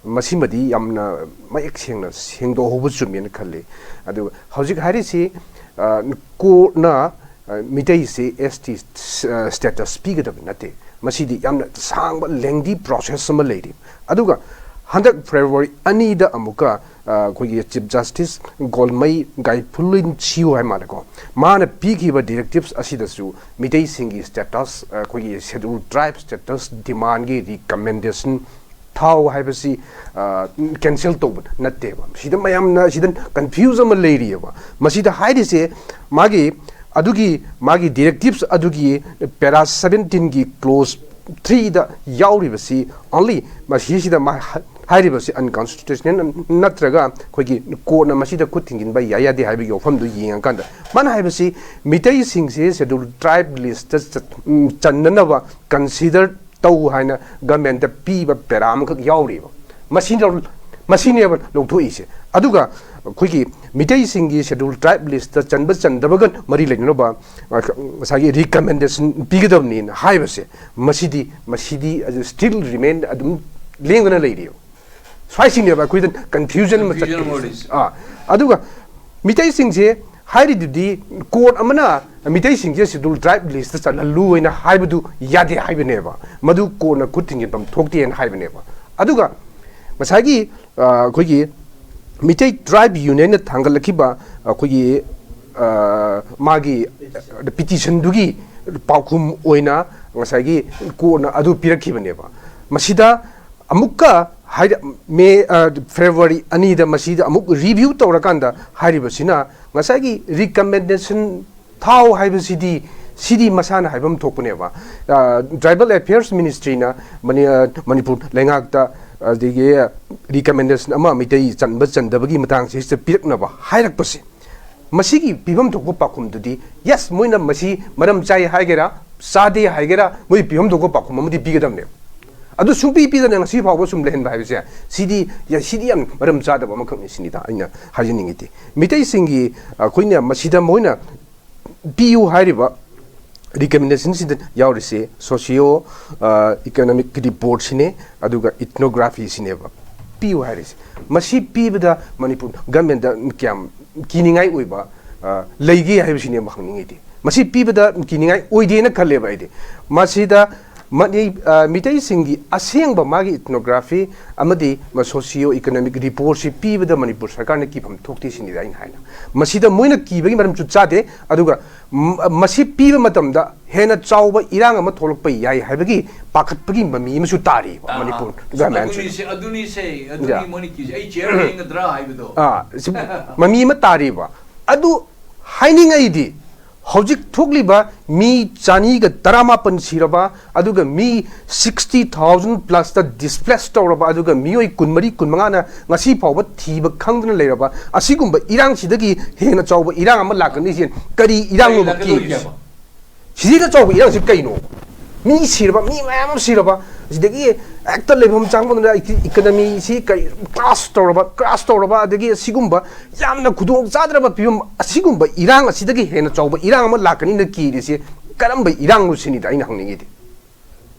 ꯃꯁꯤꯃꯗꯤ ꯌꯥꯝꯅ ꯃꯌꯦꯛ ꯁꯦꯡꯅ ꯁꯦꯡꯗꯣꯛꯍꯧꯕ ꯆꯨꯝꯃꯦꯅ ꯈꯜꯂꯤ꯫ ꯑꯗꯨꯒ ꯍꯧꯖꯤꯛ ꯍꯥꯏꯔꯤꯁꯤ, ꯑ, court ꯅ, ꯑ, ꯃꯤꯇꯩꯁꯤ S T, ꯑ, status ꯄꯤꯒꯗꯕ ꯅꯠꯇꯦ꯫ ꯃꯁꯤꯗꯤ ꯌꯥꯝꯅ ꯁꯥꯡꯕ lengthy process ꯑꯃ ꯂꯩꯔꯤ꯫ ꯑꯗꯨꯒ ꯍꯟꯗꯛ February ꯑꯅꯤꯗ ꯑꯃꯨꯛꯀ, ꯑ, ꯑꯩꯈꯣꯏꯒꯤ Chief Justice ꯒꯣꯜꯃꯩ ꯒꯥꯏꯐꯨꯂꯤꯟ ꯁꯤꯌꯨ ꯍꯥꯏ ꯃꯥꯜꯂꯦꯀꯣ, ꯃꯥꯅ ꯄꯤꯈꯤꯕ directives ꯑꯁꯤꯗꯁꯨ ꯃꯤꯇꯩꯁꯤꯡꯒꯤ status, ꯑ, ꯑꯩꯈꯣꯏꯒꯤ Scheduled Tribe status demand ꯒꯤ recommendation ꯊꯥꯎ ꯍꯥꯏꯕꯁꯤ, ꯑ, cancel ꯇꯧꯕ ꯅꯠꯇꯦꯕ꯫ ꯁꯤꯗ ꯃꯌꯥꯝꯅ ꯁꯤꯗ confuse ꯑꯃ ꯂꯩꯔꯤꯑꯕ꯫ ꯃꯁꯤꯗ ꯍꯥꯏꯔꯤꯁꯦ ꯃꯥꯒꯤ, ꯑꯗꯨꯒꯤ ꯃꯥꯒꯤ directives ꯑꯗꯨꯒꯤ para seventeen ꯒꯤ clause three ꯗ ꯌꯥꯎꯔꯤꯕꯁꯤ only ꯃꯁꯤꯁꯤꯗ ꯃꯥ ꯍꯥ-, ꯍꯥꯏꯔꯤꯕꯁꯤ unconstitutional ꯅꯠꯇ꯭ꯔꯒ ꯑꯩꯈꯣꯏꯒꯤ court ꯅ ꯃꯁꯤꯗ ꯈꯨꯠ ꯊꯤꯡꯖꯤꯟꯕ ꯌꯥꯏ ꯌꯥꯗꯦ ꯍꯥꯏꯕꯒꯤ ꯋꯥꯐꯝꯗꯨ ꯌꯦꯡꯉꯀꯥꯟꯗ ꯃꯥꯅ ꯍꯥꯏꯕꯁꯤ ꯃꯤꯇꯩꯁꯤꯡꯁꯤ Scheduled Tribe list ꯇ ꯆꯠ-, ꯎꯝ, ꯆꯟꯅꯅꯕ consider ꯇꯧ ꯍꯥꯏꯅ government ꯇ ꯄꯤꯕ para ꯑꯃꯈꯛ ꯌꯥꯎꯔꯤꯕ꯫ ꯃꯁꯤꯅ, ꯃꯁꯤꯅꯦꯕ ꯂꯧꯊꯣꯛꯏꯁꯦ꯫ ꯑꯗꯨꯒ ꯑꯩꯈꯣꯏꯒꯤ ꯃꯤꯇꯩꯁꯤꯡꯒꯤ Scheduled Tribe list ꯇ ꯆꯟꯕ ꯆꯟꯗꯕꯒ ꯃꯔꯤ ꯂꯩꯅꯅꯕ, ꯑ, ꯉꯁꯥꯏꯒꯤ recommendation ꯄꯤꯒꯗꯕꯅꯤꯅ ꯍꯥꯏꯕꯁꯦ, ꯃꯁꯤꯗꯤ, ꯃꯁꯤꯗꯤ ꯑꯗꯨ still remain ꯑꯗꯨꯝ ꯂꯦꯡꯗꯅ ꯂꯩꯔꯤꯕ꯫ ꯁ꯭ꯋꯥꯏꯁꯤꯅꯦꯕ ꯑꯩꯈꯣꯏꯗ confusion ꯑꯃ confusion ꯑꯃ ꯆꯠꯇꯣꯏꯁꯦ꯫ ꯑꯣꯏꯔꯤꯁꯦ꯫ ꯑꯥ, ꯑꯗꯨꯒ ꯃꯤꯇꯩꯁꯤꯡꯁꯦ ꯍꯥꯏꯔꯤꯗꯨꯗꯤ court ꯑꯃꯅ ꯃꯤꯇꯩꯁꯤꯡꯁꯦ Scheduled Tribe list ꯇ ꯆꯜꯍꯜꯂꯨ ꯍꯥꯏꯅ ꯍꯥꯏꯕꯗꯨ ꯌꯥꯗꯦ ꯍꯥꯏꯕꯅꯦꯕ, ꯃꯗꯨ court ꯅ ꯈꯨꯠ ꯊꯤꯡꯖꯤꯟꯐꯝ ꯊꯣꯛꯇꯦꯅ ꯍꯥꯏꯕꯅꯦꯕ꯫ ꯑꯗꯨꯒ ꯉꯁꯥꯏꯒꯤ, ꯑ, ꯑꯩꯈꯣꯏꯒꯤ ꯃꯤꯇꯩ Tribe Union ꯅ ꯊꯥꯡꯒꯠꯂꯛꯈꯤꯕ ꯑꯩꯈꯣꯏꯒꯤ, ꯑ, ꯃꯥꯒꯤ petition ꯗꯨꯒꯤ ꯄꯥꯎꯈꯨꯝ ꯑꯣꯏꯅ ꯉꯁꯥꯏꯒꯤ ꯀꯣꯔꯠꯅ ꯑꯗꯨ ꯄꯤꯔꯛꯈꯤꯕꯅꯦꯕ꯫ ꯃꯁꯤꯗ ꯑꯃꯨꯛꯀ ꯍꯥꯏꯔ-, ꯃꯦ, ꯑ, ꯐꯦꯕ꯭ꯔꯨꯋꯥꯔꯤ ꯑꯅꯤꯗ ꯃꯁꯤꯗ ꯑꯃꯨꯛ ꯔꯤꯚ꯭ꯌꯨ ꯇꯧꯔꯀꯥꯟꯗ ꯍꯥꯏꯔꯤꯕꯁꯤꯅ ꯉꯁꯥꯏꯒꯤ ꯔꯤꯀꯃꯦꯟꯗꯦꯁꯟ ꯊꯥꯎ ꯍꯥꯏꯕꯁꯤꯗꯤ, ꯁꯤꯗꯤ ꯃꯁꯥꯅ ꯍꯥꯏꯐꯝ ꯊꯣꯛꯄꯅꯦꯕ꯫ ꯑ, ꯇ꯭ꯔꯥꯏꯕꯦꯜ ꯑꯦꯐꯤꯌꯔꯁ ꯃꯤꯅꯤꯁꯇ꯭ꯔꯤꯅ ꯃꯅꯤ-, ꯑ, ꯃꯅꯤꯄꯨꯔ ꯂꯩꯉꯥꯛꯇ, ꯑꯗꯒꯤ ꯔꯤꯀꯃꯦꯟꯗꯦꯁꯟ ꯑꯃ ꯃꯩꯇꯩ ꯆꯟꯕ ꯆꯟꯗꯕꯒꯤ ꯃꯇꯥꯡꯁꯤꯗ ꯄꯤꯔꯛꯅꯕ ꯍꯥꯏꯔꯛꯄꯁꯦ, ꯃꯁꯤꯒꯤ ꯄꯤꯐꯝ ꯊꯣꯛꯄ ꯄꯥꯎꯈꯨꯝꯗꯨꯗꯤ, ꯌꯦꯁ, ꯃꯣꯏꯅ ꯃꯁꯤ ꯃꯔꯝ ꯆꯥꯏ ꯍꯥꯏꯒꯦꯔꯥ, ꯆꯥꯗꯦ ꯍꯥꯏꯒꯦꯔꯥ, ꯃꯣꯏ ꯄꯤꯐꯝ ꯊꯣꯛꯄ ꯄꯥꯎꯈꯨꯝ ꯑꯃꯗꯤ ꯄꯤꯒꯗꯕꯅꯦꯕ꯫ ꯑꯗꯨ ꯁꯨꯡꯄꯤ ꯄꯤꯗꯅ ꯉꯁꯤ ꯐꯥꯎꯕ ꯁꯨꯝ ꯂꯩꯍꯟꯕ ꯍꯥꯏꯕꯁꯦ, ꯁꯤꯗꯤ, ꯌꯥ-, ꯁꯤꯗꯤ ꯌꯥꯝ ꯃꯔꯝ ꯆꯥꯗꯕ ꯑꯃꯈꯛꯅꯤ ꯁꯤꯅꯤꯗ ꯑꯩꯅ ꯍꯥꯏꯖꯅꯤꯡꯉꯤꯗꯤ꯫ ꯃꯤꯇꯩꯁꯤꯡꯒꯤ, ꯑꯩꯈꯣꯏꯅ ꯃꯁꯤꯗ ꯃꯣꯏꯅ ꯄꯤꯌꯨ ꯍꯥꯏꯔꯤꯕ ꯔꯤꯀꯃꯦꯟꯗꯦꯁꯟꯁꯤꯗ ꯌꯥꯎꯔꯤꯁꯦ ꯁꯣꯁꯤꯌꯣ, ꯑ, ꯏꯀꯣꯅꯣꯃꯤꯛ ꯔꯤꯄꯣꯔꯠꯁꯤꯅꯦ, ꯑꯗꯨꯒ ꯏꯊꯅꯣꯒ꯭ꯔꯥꯐꯤꯁꯤꯅꯦꯕ ꯄꯤꯌꯨ ꯍꯥꯏꯔꯤꯁꯦ꯫ ꯃꯁꯤ ꯄꯤꯕꯗ ꯃꯅꯤꯄꯨꯔ ꯒꯃꯦꯟꯗ ꯀꯌꯥꯝ ꯀꯤꯅꯤꯡꯉꯥꯏ ꯑꯣꯏꯕ, ꯑ, ꯂꯩꯒꯦ ꯍꯥꯏꯕꯁꯤꯅꯦꯕ ꯍꯪꯅꯤꯡꯉꯤꯗꯤ꯫ ꯃꯁꯤ ꯄꯤꯕꯗ ꯀꯤꯅꯤꯡꯉꯥꯏ ꯑꯣꯏꯗꯦꯅ ꯈꯜꯂꯦꯕ ꯑꯩꯗꯤ꯫ ꯃꯁꯤꯗ ꯃꯅꯤ-, ꯑ, ꯃꯤꯇꯩꯁꯤꯡꯒꯤ ꯑꯁꯦꯡꯕ ꯃꯥꯒꯤ ꯏꯊꯅꯣꯒ꯭ꯔꯥꯐꯤ ꯑꯃꯗꯤ ꯃ-, ꯁꯣꯁꯤꯌꯣ ꯏꯀꯣꯅꯣꯃꯤꯛ ꯔꯤꯄꯣꯔꯠꯁꯤ ꯄꯤꯕꯗ ꯃꯅꯤꯄꯨꯔ ꯁꯔꯀꯥꯔꯅ ꯀꯤꯐꯝ ꯊꯣꯛꯇꯦ ꯁꯤꯅꯤꯗ ꯑꯩꯅ ꯍꯥꯏꯅ꯫ ꯃꯁꯤꯗ ꯃꯣꯏꯅ ꯀꯤꯕꯒꯤ ꯃꯔꯝꯁꯨ ꯆꯥꯗꯦ, ꯑꯗꯨꯒ ꯃ-, ꯃꯁꯤ ꯄꯤꯕ ꯃꯇꯝꯗ ꯍꯦꯟꯅ ꯆꯥꯎꯕ ꯏꯔꯥꯡ ꯑꯃ ꯊꯣꯛꯂꯛꯄ ꯌꯥꯏ ꯍꯥꯏꯕꯒꯤ ꯄꯥꯈꯠꯄꯒꯤ ꯃꯃꯤ ꯑꯃꯁꯨ ꯇꯥꯔꯤꯕ ꯑꯥ, ꯃꯅꯤꯄꯨꯔ ꯑꯗꯨꯅꯤꯁꯦ, ꯑꯗꯨꯅꯤ ꯃꯣꯏꯅ ꯀꯤꯁꯦ꯫ ꯑꯩ ꯆꯤꯌꯔ ꯌꯦꯡꯒꯗ꯭ꯔꯥ ꯍꯥꯏꯕꯗꯣ꯫ ꯑꯥ, ꯁꯤ ꯃꯃꯤ ꯑꯃ ꯇꯥꯔꯤꯕ꯫ ꯑꯗꯨ ꯍꯥꯏꯅꯤꯡꯉꯩꯗꯤ, ꯍꯧꯖꯤꯛ ꯊꯣꯛꯂꯤꯕ ꯃꯤ ꯆꯅꯤꯒ ꯇꯔꯥꯃꯥꯄꯟ ꯁꯤꯔꯕ, ꯑꯗꯨꯒ ꯃꯤ sixty thousand plus ꯇ displace ꯇꯧꯔꯕ, ꯑꯗꯨꯒ ꯃꯤꯑꯣꯏ ꯀꯨꯟꯃꯔꯤ, ꯀꯨꯟꯃꯉꯥꯅ ꯉꯁꯤ ꯐꯥꯎꯕ ꯊꯤꯕ ꯈꯪꯗꯅ ꯂꯩꯔꯕ, ꯑꯁꯤꯒꯨꯝꯕ ꯏꯔꯥꯡꯁꯤꯗꯒꯤ ꯍꯦꯟꯅ ꯆꯥꯎꯕ ꯏꯔꯥꯡ ꯑꯃ ꯂꯥꯛꯀꯅꯤ ꯁꯤ ꯀꯔꯤ ꯏꯔꯥꯡꯅꯣꯕ ꯀꯔꯤ ꯊꯣꯛꯏꯁꯦ? ꯂꯥꯛꯀꯗꯣꯏꯅꯣꯕ? ꯁꯤꯗꯩꯗ ꯆꯥꯎꯕ ꯏꯔꯥꯡꯁꯤ ꯀꯩꯅꯣ? ꯃꯤ ꯁꯤꯔꯕ, ꯃꯤ ꯃꯌꯥꯝ ꯑꯃ ꯁꯤꯔꯕ, ꯁꯤꯗꯒꯤ ꯍꯦꯛꯇ ꯂꯩꯐꯝ ꯆꯥꯐꯝ ꯈꯪꯗꯅ ꯏꯀ-, ꯏꯀꯅꯃꯤꯁꯤ ꯀꯔꯤ crash ꯇꯧꯔꯕ, crash ꯇꯧꯔꯕ, ꯑꯗꯒꯤ ꯑꯁꯤꯒꯨꯝꯕ ꯌꯥꯝꯅ ꯈꯨꯗꯣꯡ ꯆꯥꯗ꯭ꯔꯕ ꯐꯤꯕꯝ, ꯑꯁꯤꯒꯨꯝꯕ ꯏꯔꯥꯡ ꯑꯁꯤꯗꯒꯤ ꯍꯦꯟꯅ ꯆꯥꯎꯕ ꯏꯔꯥꯡ ꯑꯃ ꯂꯥꯛꯀꯅꯤꯅ ꯀꯤꯔꯤꯁꯤ ꯀꯔꯝꯕ ꯏꯔꯥꯡꯅꯣ ꯁꯤꯅꯤꯗ ꯑꯩꯅ ꯍꯪꯅꯤꯡꯉꯤꯗꯤ꯫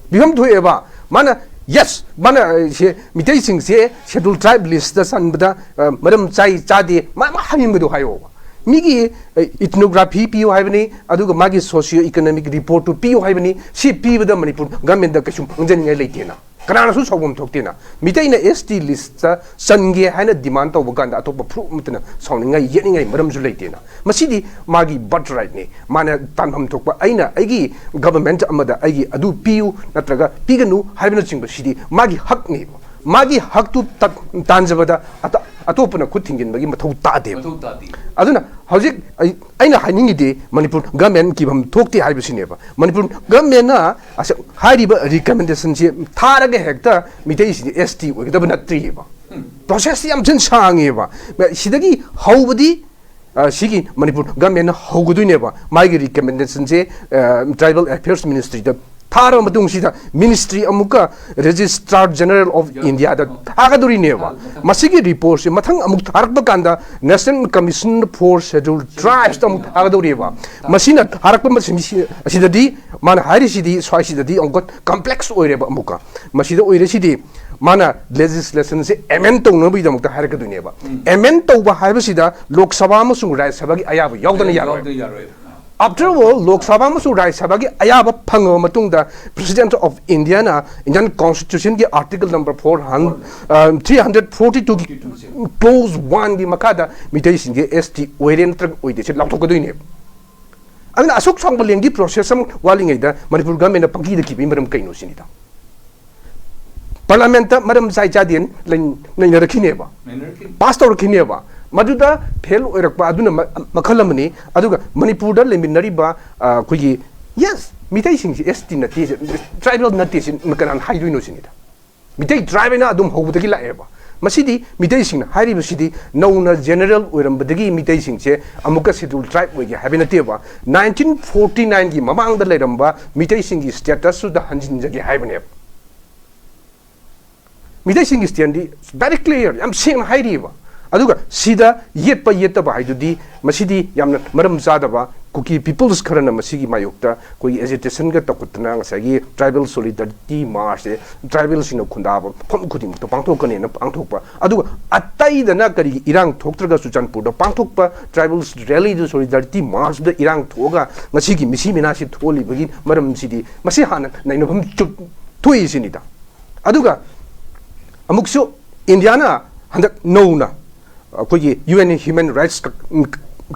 ꯐꯤꯕꯝ ꯊꯣꯛꯑꯦꯕ꯫ ꯃꯥꯅ, ꯌꯦꯁ, ꯃꯥꯅ, ꯑ, ꯁꯦ, ꯃꯤꯇꯩꯁꯤꯡꯁꯦ Scheduled Tribe list ꯇ ꯆꯟꯕꯗ, ꯑ, ꯃꯔꯝ ꯆꯥꯏ ꯆꯥꯗꯦ, ꯃꯥ, ꯃꯥ ꯍꯥꯏꯅꯤꯡꯕꯗꯣ ꯍꯥꯏꯌꯣꯕ꯫ ꯃꯤꯒꯤ, ꯑ, ꯏꯊꯅꯣꯒ꯭ꯔꯥꯐꯤ ꯄꯤꯌꯨ ꯍꯥꯏꯕꯅꯤ, ꯑꯗꯨꯒ ꯃꯥꯒꯤ ꯁꯣꯁꯤꯌꯣ ꯏꯀꯣꯅꯣꯃꯤꯛ ꯔꯤꯄꯣꯔꯠꯇꯨ ꯄꯤꯌꯨ ꯍꯥꯏꯕꯅꯤ꯫ ꯁꯤ ꯄꯤꯕꯗ ꯃꯅꯤꯄꯨꯔ ꯒꯃꯦꯟꯗ ꯀꯩꯁꯨ ꯃꯥꯡꯖꯅꯤꯡꯉꯥꯏ ꯂꯩꯇꯦꯅ꯫ ꯀꯅꯥꯅꯁꯨ ꯁꯥꯎꯐꯝ ꯊꯣꯛꯇꯦꯅ꯫ ꯃꯤꯇꯩꯅ S T list ꯇ ꯆꯟꯒꯦ ꯍꯥꯏꯅ demand ꯇꯧꯕ ꯀꯥꯟꯗ ꯑꯇꯣꯞꯄ ꯐꯨꯔꯨꯞ ꯑꯃꯠꯇꯅ ꯁꯥꯎꯅꯤꯡꯉꯥꯏ ꯌꯦꯠꯅꯤꯡꯉꯥꯏ ꯃꯔꯝꯁꯨ ꯂꯩꯇꯦꯅ꯫ ꯃꯁꯤꯗꯤ ꯃꯥꯒꯤ birthright ꯅꯤ, ꯃꯥꯅ ꯇꯥꯟꯐꯝ ꯊꯣꯛꯄ, ꯑꯩꯅ ꯑꯩꯒꯤ government ꯑꯃꯗ ꯑꯩꯒꯤ ꯑꯗꯨ ꯄꯤꯌꯨ ꯅꯠꯇ꯭ꯔꯒ ꯄꯤꯒꯅꯨ ꯍꯥꯏꯕꯅꯆꯤꯡꯕꯁꯤꯗꯤ ꯃꯥꯒꯤ ꯍꯛꯅꯦꯕ꯫ ꯃꯥꯒꯤ ꯍꯛꯇꯨ ꯇ-, ꯇꯥꯟꯖꯕꯗ ꯑꯇ-, ꯑꯇꯣꯞꯄꯅ ꯈꯨꯠ ꯊꯤꯡꯖꯤꯟꯕꯒꯤ ꯃꯊꯧ ꯇꯥꯗꯦꯕ꯫ ꯃꯊꯧ ꯇꯥꯗꯦ꯫ ꯑꯗꯨꯅ ꯍꯧꯖꯤꯛ ꯑꯩ, ꯑꯩꯅ ꯍꯥꯏꯅꯤꯡꯉꯤꯗꯤ ꯃꯅꯤꯄꯨꯔ government ꯀꯤꯐꯝ ꯊꯣꯛꯇꯦ ꯍꯥꯏꯕꯁꯤꯅꯦꯕ꯫ ꯃꯅꯤꯄꯨꯔ government ꯅ ꯑꯁ-, ꯍꯥꯏꯔꯤꯕ recommendation ꯁꯤ ꯊꯥꯔꯒ ꯍꯦꯛꯇ ꯃꯤꯇꯩꯁꯤꯡꯁꯦ S T ꯑꯣꯏꯒꯗꯕ ꯅꯠꯇ꯭ꯔꯤꯑꯕ꯫ Process ꯁꯤ ꯌꯥꯝ ꯊꯤꯅ ꯁꯥꯡꯉꯦꯕ꯫ ꯁꯤꯗꯒꯤ ꯍꯧꯕꯗꯤ, ꯑ, ꯁꯤꯒꯤ ꯃꯅꯤꯄꯨꯔ government ꯅ ꯍꯧꯒꯗꯣꯏꯅꯦꯕ꯫ ꯃꯥꯒꯤ recommendation ꯁꯦ, ꯑ, Tribal Affairs Ministry ꯗ ꯊꯥꯔꯕ ꯃꯇꯨꯡꯁꯤꯗ ministry ꯑꯃꯨꯛꯀ Registrar General of India ꯗ ꯊꯥꯒꯗꯧꯔꯤꯅꯦꯕ꯫ ꯃꯁꯤꯒꯤ report ꯁꯦ ꯃꯊꯪ ꯑꯃꯨꯛ ꯊꯥꯔꯛꯄ ꯀꯥꯟꯗ National Commission for Scheduled Tribes ꯇ ꯑꯃꯨꯛ ꯊꯥꯒꯗꯧꯔꯤꯕ꯫ ꯃꯁꯤꯅ ꯊꯥꯔꯛꯄ ꯃꯁꯤꯡ ꯑꯁꯤꯗꯗꯤ ꯃꯥꯅ ꯍꯥꯏꯔꯤꯁꯤꯗꯤ ꯁ꯭ꯋꯥꯏꯁꯤꯗꯗꯤ ꯑꯃꯨꯛꯀ complex ꯑꯣꯏꯔꯦꯕ꯫ ꯑꯃꯨꯛꯀ ꯃꯁꯤꯗ ꯑꯣꯏꯔꯤꯁꯤꯗꯤ ꯃꯥꯅ legislation ꯁꯦ amend ꯇꯧꯅꯕꯒꯤꯗꯃꯛꯇ ꯍꯥꯏꯔꯛꯀꯗꯣꯏꯅꯦꯕ꯫ Amend ꯇꯧꯕ ꯍꯥꯏꯕꯁꯤꯗ ꯂꯣꯛ ꯁꯚꯥ ꯑꯃꯁꯨꯡ ꯔꯥꯖ꯭ꯌ ꯁꯚꯥꯒꯤ ꯑꯌꯥꯕ ꯌꯥꯎꯗꯅ ꯌꯥꯔꯣꯏ꯫ After all, ꯂꯣꯛ ꯁꯚꯥ ꯑꯃꯁꯨꯡ ꯔꯥꯖ꯭ꯌ ꯁꯚꯥꯒꯤ ꯑꯌꯥꯕ ꯐꯪꯉꯕ ꯃꯇꯨꯡꯗ President of India ꯅ Indian Constitution ꯒꯤ article number four hundred, ꯑ, three hundred forty two ꯒꯤ clause one ꯒꯤ ꯃꯈꯥꯗ ꯃꯤꯇꯩꯁꯤꯡꯁꯦ S T ꯑꯣꯏꯔꯦ ꯅꯠꯇ꯭ꯔꯒ ꯑꯣꯏꯗꯦ ꯁꯤ ꯂꯥꯎꯊꯣꯛꯀꯗꯣꯏꯅꯦꯕ꯫ ꯑꯗꯨꯅ ꯑꯁꯨꯛ ꯁꯥꯡꯕ lengthy process ꯑꯃ ꯋꯥꯠꯂꯤꯉꯩꯗ ꯃꯅꯤꯄꯨꯔ government ꯅ ꯄꯪꯀꯤꯗ ꯀꯤꯕꯒꯤ ꯃꯔꯝ ꯀꯩꯅꯣ ꯁꯤꯅꯤꯗ꯫ Parliament ꯇ ꯃꯔꯝ ꯆꯥꯏ ꯆꯥꯗꯦꯅ ꯂꯩ-, ꯅꯩꯅꯔꯛꯈꯤꯅꯦꯕ꯫ ꯅꯩꯅꯔꯛꯈꯤꯅꯤ꯫ Pass ꯇꯧꯔꯛꯈꯤꯅꯦꯕ꯫ ꯃꯗꯨꯗ fail ꯑꯣꯏꯔꯛꯄ ꯑꯗꯨꯅ ꯃ-, ꯃꯈꯜ ꯑꯃꯅꯤ꯫ ꯑꯗꯨꯒ ꯃꯅꯤꯄꯨꯔꯗ ꯂꯩꯃꯤꯟꯅꯔꯤꯕ, ꯑ, ꯑꯩꯈꯣꯏꯒꯤ, yes, ꯃꯤꯇꯩꯁꯤꯡꯁꯤ S T ꯅꯠꯇꯦ, tribal ꯅꯠꯇꯦ ꯁꯤ ꯀꯅꯥꯅ ꯍꯥꯏꯗꯣꯏꯅꯣ ꯁꯤꯅꯤꯗ꯫ ꯃꯤꯇꯩ tribe ꯍꯥꯏꯅ ꯑꯗꯨꯝ ꯍꯧꯕꯗꯒꯤ ꯂꯥꯛꯑꯦꯕ꯫ ꯃꯁꯤꯗꯤ ꯃꯤꯇꯩꯁꯤꯡꯅ ꯍꯥꯏꯔꯤꯕꯁꯤꯗꯤ ꯅꯧꯅ general ꯑꯣꯏꯔꯝꯕꯗꯒꯤ ꯃꯤꯇꯩꯁꯤꯡꯁꯦ ꯑꯃꯨꯛꯀ scheduled tribe ꯑꯣꯏꯒꯦ ꯍꯥꯏꯕ ꯅꯠꯇꯦꯕ꯫ Nineteen forty nine ꯒꯤ ꯃꯃꯥꯡꯗ ꯂꯩꯔꯝꯕ ꯃꯤꯇꯩꯁꯤꯡꯒꯤ status ꯇꯨꯗ ꯍꯟꯖꯤꯟꯖꯒꯦ ꯍꯥꯏꯕꯅꯦꯕ꯫ ꯃꯤꯇꯩꯁꯤꯡꯒꯤ stand ꯗꯤ very clear, ꯌꯥꯝ ꯁꯦꯡꯅ ꯍꯥꯏꯔꯤꯑꯕ꯫ ꯑꯗꯨꯒ ꯁꯤꯗ ꯌꯦꯠꯄ ꯌꯦꯠꯇꯕ ꯍꯥꯏꯗꯨꯗꯤ ꯃꯁꯤꯗꯤ ꯌꯥꯝꯅ ꯃꯔꯝ ꯆꯥꯗꯕ꯫ ꯀꯨꯀꯤ peoples ꯈꯔꯅ ꯃꯁꯤꯒꯤ ꯃꯥꯌꯣꯛꯇ ꯑꯩꯈꯣꯏꯒꯤ agitation ꯒ ꯇꯧꯈꯠꯇꯅ ꯉꯁꯥꯏꯒꯤ tribal solidarity march ꯁꯦ tribal ꯁꯤꯡꯅ ꯈꯨꯟꯗꯥꯕ ꯃꯐꯝ ꯈꯨꯗꯤꯡꯃꯛꯇ ꯄꯥꯡꯊꯣꯛꯀꯅꯦꯅ ꯄꯥꯡꯊꯣꯛꯄ꯫ ꯑꯗꯨꯒ ꯑꯇꯩꯗꯅ ꯀꯔꯤꯒꯤ ꯏꯔꯥꯡ ꯊꯣꯛꯇ꯭ꯔꯒ ꯆꯨꯔꯆꯥꯟꯄꯨꯔꯗ ꯄꯥꯡꯊꯣꯛꯄ tribal rally ꯗ solidarity march ꯇ ꯏꯔꯥꯡ ꯊꯣꯛꯑꯒ ꯉꯁꯤꯒꯤ ꯃꯤꯁꯤ ꯃꯤꯅꯥꯁꯤ ꯊꯣꯛꯍꯜꯂꯤꯕꯒꯤ ꯃꯔꯝꯁꯤꯗꯤ ꯃꯁꯤ ꯍꯥꯟꯅ ꯅꯩꯅꯐꯝ ꯆꯨꯞ ꯊꯣꯛꯏ ꯁꯤꯅꯤꯗ꯫ ꯑꯗꯨꯒ ꯑꯃꯨꯛꯁꯨ ꯏꯟꯗꯤꯌꯥꯅ ꯍꯟꯗꯛ ꯅꯧꯅ ꯑꯩꯈꯣꯏꯒꯤ UN Human Rights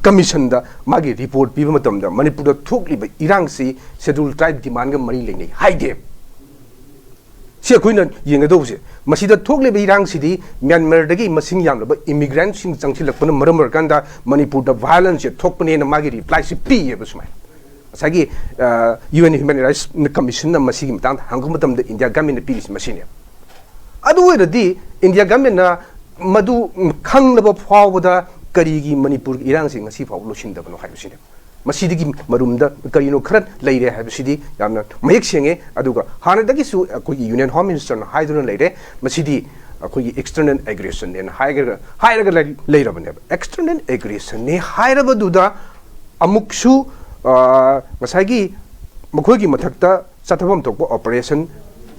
Commissionꯗ ꯃꯥꯒꯤ report ꯄꯤꯕ ꯃꯇꯝꯗ ꯃꯅꯤꯄꯨꯔꯗ ꯊꯣꯛꯂꯤꯕ ꯏꯔꯥꯡꯁꯤ Scheduled Tribe demandꯒ ꯃꯔꯤ ꯂꯩꯅꯩ ꯍꯥꯏꯗꯦ꯫ ꯁꯤ ꯑꯩꯈꯣꯏꯅ ꯌꯦꯡꯒꯗꯧꯕꯁꯦ, ꯃꯁꯤꯗ ꯊꯣꯛꯂꯤꯕ ꯏꯔꯥꯡꯁꯤꯗꯤ ꯃ꯭ꯌꯥꯟꯃꯥꯔꯗꯒꯤ ꯃꯁꯤꯡ ꯌꯥꯝꯂꯕ immigrantꯁꯤꯡ ꯆꯪꯁꯤꯜꯂꯛꯄꯅ ꯃꯔꯝ ꯑꯣꯏꯔꯀꯥꯟꯗ ꯃꯅꯤꯄꯨꯔꯗ violenceꯁꯦ ꯊꯣꯛꯄꯅꯦꯅ ꯃꯥꯒꯤ replyꯁꯤ ꯄꯤꯌꯦꯕ꯫ ꯁꯨꯃꯥꯏꯅ ꯉꯁꯥꯏꯒꯤ UN Human Rights Commissionꯅ ꯃꯁꯤꯒꯤ ꯃꯇꯥꯡꯗ ꯍꯪꯕ ꯃꯇꯝꯗ ꯏꯟꯗꯤꯌꯥ ꯒꯃꯦꯟꯅ ꯄꯤꯔꯤꯁꯤ ꯃꯁꯤꯅꯦ꯫ ꯑꯗꯨ ꯑꯣꯏꯔꯗꯤ ꯏꯟꯗꯤꯌꯥ ꯒꯃꯦꯟꯅ ꯃꯗꯨ ꯈꯪꯂꯕ ꯐꯥꯎꯕꯗ ꯀꯔꯤꯒꯤ ꯃꯅꯤꯄꯨꯔꯒꯤ ꯏꯔꯥꯡꯁꯤ ꯉꯁꯤ ꯐꯥꯎꯕ ꯂꯣꯏꯁꯤꯟꯗꯕꯅꯣ ꯍꯥꯏꯕꯁꯤꯅꯦ꯫ ꯃꯁꯤꯗꯒꯤ ꯃꯔꯨꯝꯗ ꯀꯔꯤꯅꯣ ꯈꯔ ꯂꯩꯔꯦ ꯍꯥꯏꯕꯁꯤꯗꯤ ꯌꯥꯝꯅ ꯃꯌꯦꯛ ꯁꯦꯡꯉꯦ꯫ ꯑꯗꯨꯒ ꯍꯥꯟꯅꯗꯒꯤꯁꯨ ꯑꯩꯈꯣꯏꯒꯤ Union Home Ministerꯅ ꯍꯥꯏꯗꯨꯅ ꯂꯩꯔꯦ, ꯃꯁꯤꯗꯤ ꯑꯩꯈꯣꯏꯒꯤ external aggressonꯅꯦꯅ ꯍꯥꯏꯔꯒ, ꯍꯥꯏꯔꯒ ꯂꯩ-, ꯂꯩꯔꯕꯅꯦꯕ꯫ External aggressonꯅꯦ ꯍꯥꯏꯔꯕꯗꯨꯗ ꯑꯃꯨꯛꯁꯨ, ꯑ, ꯉꯁꯥꯏꯒꯤ ꯃꯈꯣꯏꯒꯤ ꯃꯊꯛꯇ ꯆꯠꯊꯐꯝ ꯊꯣꯛꯄ operation,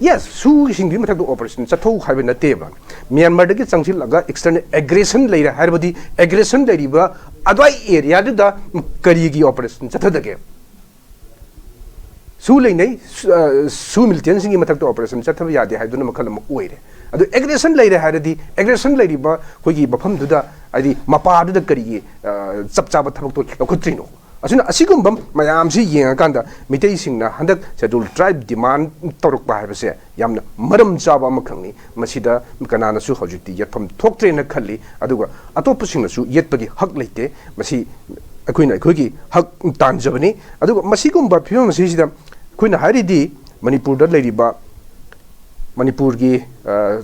yes, ꯁꯨꯁꯤꯡꯗꯨꯒꯤ ꯃꯊꯛꯇ operation ꯆꯠꯊꯧ ꯍꯥꯏꯕ ꯅꯠꯇꯦꯕ꯫ ꯃ꯭ꯌꯥꯟꯃꯥꯔꯗꯒꯤ ꯆꯪꯁꯤꯜꯂꯒ external aggression ꯂꯩꯔꯦ ꯍꯥꯏꯔꯕꯗꯤ aggression ꯂꯩꯔꯤꯕ ꯑꯗꯨꯋꯥꯏ areaꯗꯨꯗ ꯀꯔꯤꯒꯤ operation ꯆꯠꯊꯗꯒꯦ? ꯁꯨ ꯂꯩꯅꯩ, ꯁꯨ, ꯑ, ꯁꯨ militantꯁꯤꯡꯒꯤ ꯃꯊꯛꯇ operation ꯆꯠꯊꯕ ꯌꯥꯗꯦ ꯍꯥꯏꯗꯨꯅ ꯃꯈꯜ ꯑꯃ ꯑꯣꯏꯔꯦ꯫ ꯑꯗꯨ aggression ꯂꯩꯔꯦ ꯍꯥꯏꯔꯗꯤ aggression ꯂꯩꯔꯤꯕ ꯑꯩꯈꯣꯏꯒꯤ ꯃꯐꯝꯗꯨꯗ, ꯍꯥꯏꯗꯤ ꯃꯄꯥꯗꯨꯗ ꯀꯔꯤꯒꯤ, ꯑ, ꯆꯞ ꯆꯥꯕ ꯊꯕꯛꯇꯣ ꯂꯧꯈꯠꯇ꯭ꯔꯤꯅꯣ? ꯑꯁꯤꯅ, ꯑꯁꯤꯒꯨꯝꯕ ꯃꯌꯥꯝꯁꯤ ꯌꯦꯡꯉꯀꯥꯟꯗ ꯃꯤꯇꯩꯁꯤꯡꯅ ꯍꯟꯗꯛ Scheduled Tribe demand ꯇꯧꯔꯛꯄ ꯍꯥꯏꯕꯁꯦ ꯌꯥꯝꯅ ꯃꯔꯝ ꯆꯥꯕ ꯑꯃꯈꯛꯅꯤ꯫ ꯃꯁꯤꯗ ꯀꯅꯥꯅꯁꯨ ꯍꯧꯖꯤꯛꯇꯤ ꯌꯦꯠꯐꯝ ꯊꯣꯛꯇ꯭ꯔꯦꯅ ꯈꯜꯂꯤ꯫ ꯑꯗꯨꯒ ꯑꯇꯣꯞꯄꯁꯤꯡꯅꯁꯨ ꯌꯦꯠꯄꯒꯤ ꯍꯛ ꯂꯩꯇꯦ꯫ ꯃꯁꯤ ꯑꯩꯈꯣꯏꯅ ꯑꯩꯈꯣꯏꯒꯤ ꯍꯛ ꯇꯥꯟꯖꯕꯅꯤ꯫ ꯑꯗꯨꯒ ꯃꯁꯤꯒꯨꯝꯕ ꯐꯤꯕꯝ ꯑꯁꯤꯁꯤꯗ ꯑꯩꯈꯣꯏꯅ ꯍꯥꯏꯔꯤꯗꯤ ꯃꯅꯤꯄꯨꯔꯗ ꯂꯩꯔꯤꯕ ꯃꯅꯤꯄꯨꯔꯒꯤ, ꯑ,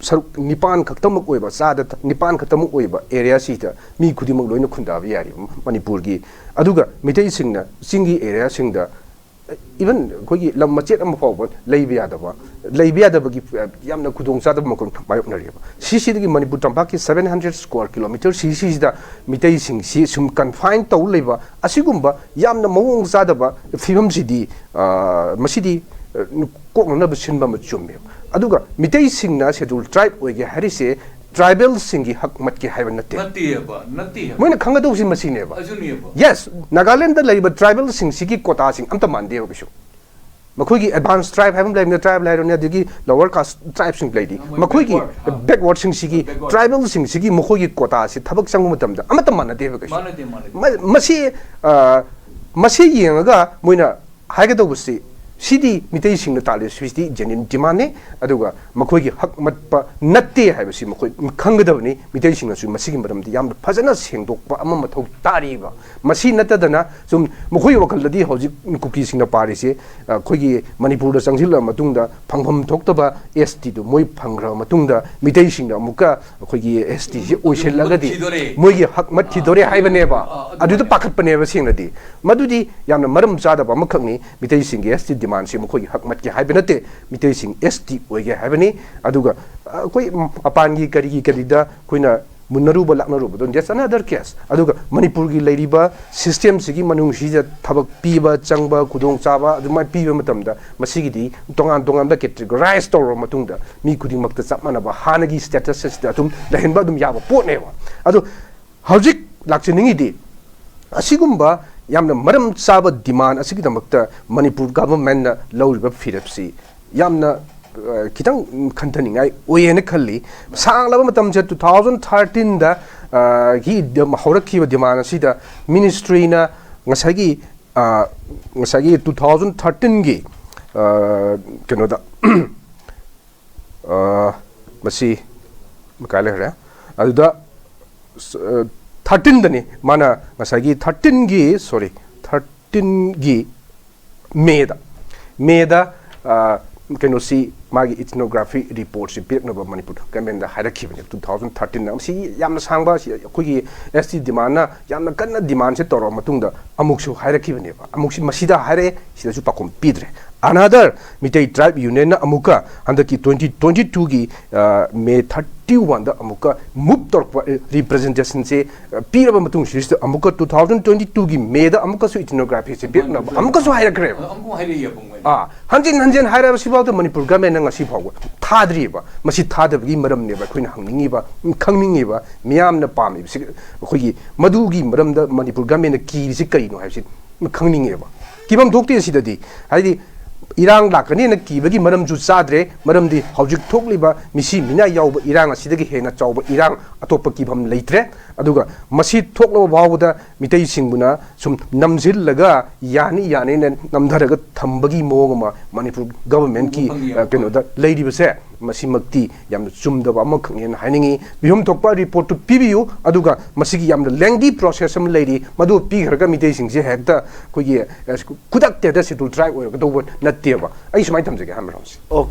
ꯁꯔꯨꯛ ꯅꯤꯄꯥꯟ ꯈꯛꯇꯃꯛ ꯑꯣꯏꯕ, ꯆꯥꯗ ꯊ-, ꯅꯤꯄꯥꯟ ꯈꯛꯇꯃꯛ ꯑꯣꯏꯕ areaꯁꯤꯗ ꯃꯤ ꯈꯨꯗꯤꯡꯃꯛ ꯂꯣꯏꯅ ꯈꯨꯟꯗꯥꯕ ꯌꯥꯔꯤꯕ ꯃꯅꯤꯄꯨꯔꯒꯤ꯫ ꯑꯗꯨꯒ ꯃꯤꯇꯩꯁꯤꯡꯅ ꯆꯤꯡꯒꯤ areaꯁꯤꯡꯗ, even ꯑꯩꯈꯣꯏꯒꯤ ꯂꯝ ꯃꯆꯦꯠ ꯑꯃ ꯐꯥꯎꯕ ꯂꯩꯕ ꯌꯥꯗꯕ, ꯂꯩꯕ ꯌꯥꯗꯕꯒꯤ, ꯑ, ꯌꯥꯝꯅ ꯈꯨꯗꯣꯡ ꯆꯥꯗꯕ ꯃꯈꯜ ꯃꯥꯌꯣꯛꯅꯔꯤꯕ꯫ ꯁꯤꯁꯤꯗꯒꯤ ꯃꯅꯤꯄꯨꯔ ꯇꯝꯄꯥꯛꯀꯤ seven hundred square kilometre ꯁꯤꯁꯤꯗ ꯃꯤꯇꯩꯁꯤꯡꯁꯤ ꯁꯨꯝ confine ꯇꯧ ꯂꯩꯕ, ꯑꯁꯤꯒꯨꯝꯕ ꯌꯥꯝꯅ ꯃꯑꯣꯡ ꯆꯥꯗꯕ ꯐꯤꯕꯝꯁꯤꯗꯤ, ꯑ, ꯃꯁꯤꯗꯤ, ꯑ, ꯀꯣꯛꯅꯅꯕ ꯁꯤꯟꯕ ꯑꯃ ꯆꯨꯝꯃꯦꯕ꯫ ꯑꯗꯨꯒ ꯃꯤꯇꯩꯁꯤꯡꯅ Scheduled Tribe ꯑꯣꯏꯒꯦ ꯍꯥꯏꯔꯤꯁꯦ tribalꯁꯤꯡꯒꯤ ꯍꯛ ꯃꯠꯀꯦ ꯍꯥꯏꯕ ꯅꯠꯇꯦ꯫ ꯅꯠꯇꯦꯕ, ꯅꯠꯇꯦꯕ꯫ ꯃꯣꯏꯅ ꯈꯪꯒꯗꯧꯕꯁꯤ ꯃꯁꯤꯅꯦꯕ꯫ ꯑꯗꯨꯅꯦꯕ꯫ Yes, ꯅꯥꯒꯥꯂꯦꯟꯗ ꯂꯩꯔꯤꯕ tribalꯁꯤꯡꯁꯤꯒꯤ quotaꯁꯤꯡ ꯑꯝꯇ ꯃꯥꯟꯗꯦꯕ ꯀꯩꯁꯨ꯫ ꯃꯈꯣꯏꯒꯤ ꯑꯦꯗꯚꯥꯟꯁ ꯇ꯭ꯔꯥꯏꯕ ꯍꯥꯏꯕ ꯑꯃ ꯂꯩꯕꯅꯤ, ꯇ꯭ꯔꯥꯏꯕ ꯍꯥꯏꯔꯣꯅꯦ, ꯑꯗꯒꯤ ꯂꯣꯋꯔ ꯀꯥꯁ ꯇ꯭ꯔꯥꯏꯕꯁꯤꯡ ꯂꯩꯔꯤ, ꯃꯣꯏ ꯃꯈꯣꯏꯒꯤ backward, ꯑꯥ. ꯕꯦꯛꯋꯥꯔꯗꯁꯤꯡꯁꯤꯒꯤ Backward. ꯇ꯭ꯔꯥꯏꯕꯦꯜꯁꯤꯡꯁꯤꯒꯤ ꯃꯈꯣꯏꯒꯤ ꯀꯣꯇꯥꯁꯤ ꯊꯕꯛ ꯆꯪꯕ ꯃꯇꯝꯗ ꯑꯃꯠꯇ ꯃꯥꯟꯅꯗꯦꯕ ꯀꯩꯁꯨ꯫ ꯃꯥꯟꯅꯗꯦ, ꯃꯥꯟꯅꯗꯦ. ꯃ- ꯃꯁꯤ ꯑ, ꯃꯁꯤ ꯌꯦꯡꯉꯒ ꯃꯣꯏꯅ ꯍꯥꯏꯒꯗꯧꯕꯁꯤ, ꯁꯤꯗꯤ ꯃꯤꯇꯩꯁꯤꯡꯅ ꯇꯥꯜꯂꯤꯁꯤꯗꯤ ꯖꯦꯅ꯭ꯌꯨꯟ ꯗꯤꯃꯥꯟꯅꯤ, ꯑꯗꯨꯒ ꯃꯈꯣꯏꯒꯤ ꯍꯛ ꯃꯠꯄ ꯅꯠꯇꯦ ꯍꯥꯏꯕꯁꯤ ꯃꯈꯣꯏ ꯈꯪꯒꯗꯕꯅꯤ꯫ ꯃꯤꯇꯩꯁꯤꯡꯅꯁꯨ ꯃꯁꯤꯒꯤ ꯃꯔꯝꯗꯤ ꯌꯥꯝꯅ ꯐꯖꯅ ꯁꯦꯡꯗꯣꯛꯄ ꯑꯃ ꯃꯊꯧ ꯇꯥꯔꯤꯕ꯫ ꯃꯁꯤ ꯅꯠꯇꯗꯅ ꯁꯨꯝ ꯃꯈꯣꯏꯒꯤ ꯋꯥꯈꯜꯗꯗꯤ ꯍꯧꯖꯤꯛ ꯀꯨꯀꯤꯁꯤꯡꯅ ꯄꯥꯔꯤꯁꯦ, ꯑ, ꯑꯩꯈꯣꯏꯒꯤ ꯃꯅꯤꯄꯨꯔꯗ ꯆꯪꯁꯤꯜꯂꯕ ꯃꯇꯨꯡꯗ ꯐꯪꯐꯝ ꯊꯣꯛꯇꯕ ꯑꯦꯁ ꯇꯤꯗꯨ ꯃꯣꯏ ꯐꯪꯈ꯭ꯔꯕ ꯃꯇꯨꯡꯗ ꯃꯤꯇꯩꯁꯤꯡꯅ ꯑꯃꯨꯛꯀ ꯑꯩꯈꯣꯏꯒꯤ ꯑꯦꯁ ꯇꯤꯁꯤ ꯑꯣꯏꯁꯤꯜꯂꯒꯗꯤ ꯃꯨꯠꯈꯤꯗꯣꯔꯦ. ꯃꯣꯏꯒꯤ ꯍꯛ ꯃꯠꯈꯤꯗꯣꯔꯦ ꯍꯥꯏꯕꯅꯦꯕ꯫ ꯑꯥ, ꯑꯗꯨꯃꯥꯏꯅ. ꯑꯗꯨꯗ ꯄꯥꯈꯠꯄꯅꯦꯕ ꯁꯦꯡꯅꯗꯤ꯫ ꯃꯗꯨꯗꯤ ꯌꯥꯝꯅ ꯃꯔꯝ ꯆꯥꯗꯕ ꯑꯃꯈꯛꯅꯤ꯫ ꯃꯤꯇꯩꯁꯤꯡꯒꯤ ꯑꯦꯁ ꯇꯤ ꯗꯤꯃꯥꯟꯁꯤ ꯃꯈꯣꯏꯒꯤ ꯍꯛ ꯃꯠꯀꯦ ꯍꯥꯏꯕ ꯅꯠꯇꯦ, ꯃꯤꯇꯩꯁꯤꯡ ꯑꯦꯁ ꯇꯤ ꯑꯣꯏꯒꯦ ꯍꯥꯏꯕꯅꯤ꯫ ꯑꯗꯨꯒ, ꯑ, ꯑꯩꯈꯣꯏ ꯃꯄꯥꯟꯒꯤ ꯀꯔꯤꯒꯤ ꯀꯔꯤꯗ ꯑꯩꯈꯣꯏꯅ ꯃꯨꯟꯅꯔꯨꯕ ꯂꯥꯛꯅꯔꯨꯕꯗꯣ, that's another case꯫ ꯑꯗꯨꯒ ꯃꯅꯤꯄꯨꯔꯒꯤ ꯂꯩꯔꯤꯕ ꯁꯤꯁꯇꯦꯝꯁꯤꯒꯤ ꯃꯅꯨꯡꯁꯤꯗ ꯊꯕꯛ ꯄꯤꯕ ꯆꯪꯕ ꯈꯨꯗꯣꯡꯆꯥꯕ ꯑꯗꯨꯃꯥꯏꯅ ꯄꯤꯕ ꯃꯇꯝꯗ ꯃꯁꯤꯒꯤꯗꯤ ꯇꯣꯉꯥꯟ ꯇꯣꯉꯥꯟꯕ ꯀꯦꯇꯦꯒꯣꯔꯥꯏꯁ ꯇꯧꯔꯕ ꯃꯇꯨꯡꯗ ꯃꯤ ꯈꯨꯗꯤꯡꯃꯛꯇ ꯆꯞ ꯃꯥꯟꯅꯕ ꯍꯥꯟꯅꯒꯤ ꯁ꯭ꯇꯦꯇꯁ ꯑꯁꯤꯗ ꯑꯗꯨꯝ ꯂꯩꯍꯟꯕ ꯑꯗꯨꯝ ꯌꯥꯕ ꯄꯣꯠꯅꯦꯕ꯫ ꯑꯗꯣ ꯍꯧꯖꯤꯛ ꯂꯥꯛꯆꯅꯤꯡꯉꯤꯗꯤ ꯑꯁꯤꯒꯨꯝꯕ ꯌꯥꯝꯅ ꯃꯔꯝ ꯆꯥꯕ ꯗꯤꯃꯥꯟ ꯑꯁꯤꯒꯤꯗꯃꯛꯇ ꯃꯅꯤꯄꯨꯔ ꯒꯚꯔꯟꯃꯦꯟꯠꯅ ꯂꯧꯔꯤꯕ ꯐꯤꯔꯦꯞꯁꯤ ꯌꯥꯝꯅ, ꯑ, ꯈꯤꯇꯪ ꯈꯟꯊꯅꯤꯡꯉꯥꯏ ꯑꯣꯏꯌꯦꯅ ꯈꯜꯂꯤ꯫ ꯁꯥꯡꯂꯕ ꯃꯇꯝꯁꯦ two thousand thirteen ꯗ, ꯑ, ꯒꯤ ꯗ-, ꯍꯧꯔꯛꯈꯤꯕ ꯗꯤꯃꯥꯟ ꯑꯁꯤꯗ ꯃꯤꯅꯤꯁꯇ꯭ꯔꯤꯅ ꯉꯁꯥꯏꯒꯤ, ꯑ, ꯉꯁꯥꯏꯒꯤ two thousand thirteen ꯒꯤ, ꯑ, ꯀꯩꯅꯣꯗ, ꯑ, ꯃꯁꯤ ꯀꯥꯏ ꯂꯩꯈ꯭ꯔꯦ? ꯑꯗꯨꯗ, ꯑ, thirteen ꯗꯅꯤ ꯃꯥꯅ ꯉꯁꯥꯏꯒꯤ thirteen ꯒꯤ, sorry, thirteen ꯒꯤ ꯃꯦꯗ, ꯃꯦꯗ, ꯑ, ꯀꯩꯅꯣꯁꯤ, ꯃꯥꯒꯤ ethnography report ꯁꯤ ꯄꯤꯔꯛꯅꯕ ꯃꯅꯤꯄꯨꯔ ꯒꯚꯔꯟꯃꯦꯟꯠꯗ ꯍꯥꯏꯔꯛꯈꯤꯕꯅꯦ, two thousand thirteen ꯗ꯫ ꯃꯁꯤ ꯌꯥꯝꯅ ꯁꯥꯡꯕ, ꯁꯤ ꯑꯩꯈꯣꯏꯒꯤ ꯑꯦꯁ ꯇꯤ ꯗꯤꯃꯥꯟꯅ ꯌꯥꯝꯅ ꯀꯟꯅ ꯗꯤꯃꯥꯟꯁꯦ ꯇꯧꯔꯕ ꯃꯇꯨꯡꯗ ꯑꯃꯨꯛꯁꯨ ꯍꯥꯏꯔꯛꯈꯤꯕꯅꯦꯕ꯫ ꯑꯃꯨꯛꯁꯤ ꯃꯁꯤꯗ ꯍꯥꯏꯔꯛꯑꯦ, ꯁꯤꯗꯁꯨ ꯄꯥꯎꯈꯨꯝ ꯄꯤꯗ꯭ꯔꯦ꯫ Another, ꯃꯤꯇꯩ ꯇ꯭ꯔꯥꯏꯕ ꯌꯨꯅꯤꯌꯟꯅ ꯑꯃꯨꯛꯀ ꯍꯟꯗꯛꯀꯤ twenty twenty-two ꯒꯤ, ꯑ, ꯃꯦ thirty one ꯗ ꯑꯃꯨꯛꯀ ꯃꯨꯚ ꯇꯧꯔꯛꯄ, ꯑ, ꯔꯤꯄ꯭ꯔꯖꯦꯟꯇꯦꯁꯟꯁꯦ, ꯑ, ꯄꯤꯔꯕ ꯃꯇꯨꯡ ꯁꯤꯗꯩꯁꯤꯗ ꯑꯃꯨꯛꯀ two thousand twenty-two ꯒꯤ ꯃꯦꯗ ꯑꯃꯨꯛꯀꯁꯨ ethnography ꯁꯦ ꯄꯤꯔꯛꯅꯕ ꯑꯃꯨꯛꯀꯁꯨ ꯍꯥꯏꯔꯛꯈ꯭ꯔꯦꯕ꯫ ꯑꯃꯨꯛ ꯍꯥꯏꯔꯛꯑꯦꯕ ꯃꯣꯏꯅ. ꯑꯥ, ꯍꯟꯖꯤꯟ ꯍꯟꯖꯤꯟ ꯍꯥꯏꯔꯕ ꯁꯤꯐꯥꯎꯗ ꯃꯅꯤꯄꯨꯔ ꯒꯚꯔꯟꯃꯦꯟꯠꯅ ꯉꯁꯤ ꯐꯥꯎꯕ ꯊꯥꯗ꯭ꯔꯤꯕ꯫ ꯃꯁꯤ ꯊꯥꯗꯕꯒꯤ ꯃꯔꯝꯅꯦꯕ ꯑꯩꯈꯣꯏꯅ ꯍꯪꯅꯤꯡꯉꯤꯕ, ꯈꯪꯅꯤꯡꯉꯤꯕ, ꯃꯤꯌꯥꯝꯅ ꯄꯥꯝꯃꯤꯕꯁꯤ꯫ ꯑꯩꯈꯣꯏꯒꯤ ꯃꯗꯨꯒꯤ ꯃꯔꯝꯗ ꯃꯅꯤꯄꯨꯔ ꯒꯚꯔꯟꯃꯦꯟꯠꯅ ꯀꯤꯔꯤꯁꯤ ꯀꯔꯤꯅꯣ ꯍꯥꯏꯕꯁꯤ ꯈꯪꯅꯤꯡꯉꯦꯕ꯫ ꯀꯤꯐꯝ ꯊꯣꯛꯇꯦ ꯁꯤꯗꯗꯤ꯫ ꯍꯥꯏꯗꯤ ꯏꯔꯥꯡ ꯂꯥꯛꯀꯅꯤꯅ ꯀꯤꯕꯒꯤ ꯃꯔꯝꯁꯨ ꯆꯥꯗ꯭ꯔꯦ꯫ ꯃꯔꯝꯗꯤ ꯍꯧꯖꯤꯛ ꯊꯣꯛꯂꯤꯕ ꯃꯤꯁꯤ ꯃꯤꯅꯥ ꯌꯥꯎꯕ ꯏꯔꯥꯡ ꯑꯁꯤꯗꯒꯤ ꯍꯦꯟꯅ ꯆꯥꯎꯕ ꯏꯔꯥꯡ ꯑꯇꯣꯞꯄ ꯀꯤꯐꯝ ꯂꯩꯇ꯭ꯔꯦ꯫ ꯑꯗꯨꯒ ꯃꯁꯤ ꯊꯣꯛꯂꯕ ꯐꯥꯎꯕꯗ ꯃꯤꯇꯩꯁꯤꯡꯕꯨꯅ ꯁꯨꯝ ꯅꯝꯁꯤꯜꯂꯒ ꯌꯥꯅꯤ ꯌꯥꯅꯤꯅ ꯅꯝꯊꯔꯒ ꯊꯝꯕꯒꯤ ꯃꯑꯣꯡ ꯑꯃ ꯃꯅꯤꯄꯨꯔ ꯒꯚꯔꯟꯃꯦꯟꯠꯀꯤ, ꯎꯕ ꯐꯪꯉꯤ꯫ ꯑ, ꯀꯩꯅꯣꯗ ꯂꯩꯔꯤꯕꯁꯦ, ꯃꯁꯤꯃꯛꯇꯤ ꯌꯥꯝꯅ ꯆꯨꯝꯗꯕ ꯑꯃꯈꯛꯅꯦꯅ ꯍꯥꯏꯅꯤꯡꯉꯤ꯫ ꯄꯤꯐꯝ ꯊꯣꯛꯄ ꯔꯤꯄꯣꯔꯠꯇꯨ ꯄꯤꯕꯤꯌꯨ, ꯑꯗꯨꯒ ꯃꯁꯤꯒꯤ ꯌꯥꯝꯅ lengthy process ꯑꯃ ꯂꯩꯔꯤ, ꯃꯗꯨ ꯄꯤꯈ꯭ꯔꯒ ꯃꯤꯇꯩꯁꯤꯡꯁꯦ ꯍꯦꯛꯇ ꯑꯩꯈꯣꯏꯒꯤ, ꯑ, ꯈꯨꯗꯛꯇ ꯍꯦꯛꯇ Scheduled Tribe ꯑꯣꯏꯔꯒꯗꯧꯕ ꯅꯠꯇꯦꯕ꯫ ꯑꯩ ꯁꯨꯃꯥꯏꯅ ꯊꯝꯖꯒꯦ, ꯍꯥꯏ ꯃꯔꯝꯁꯦ꯫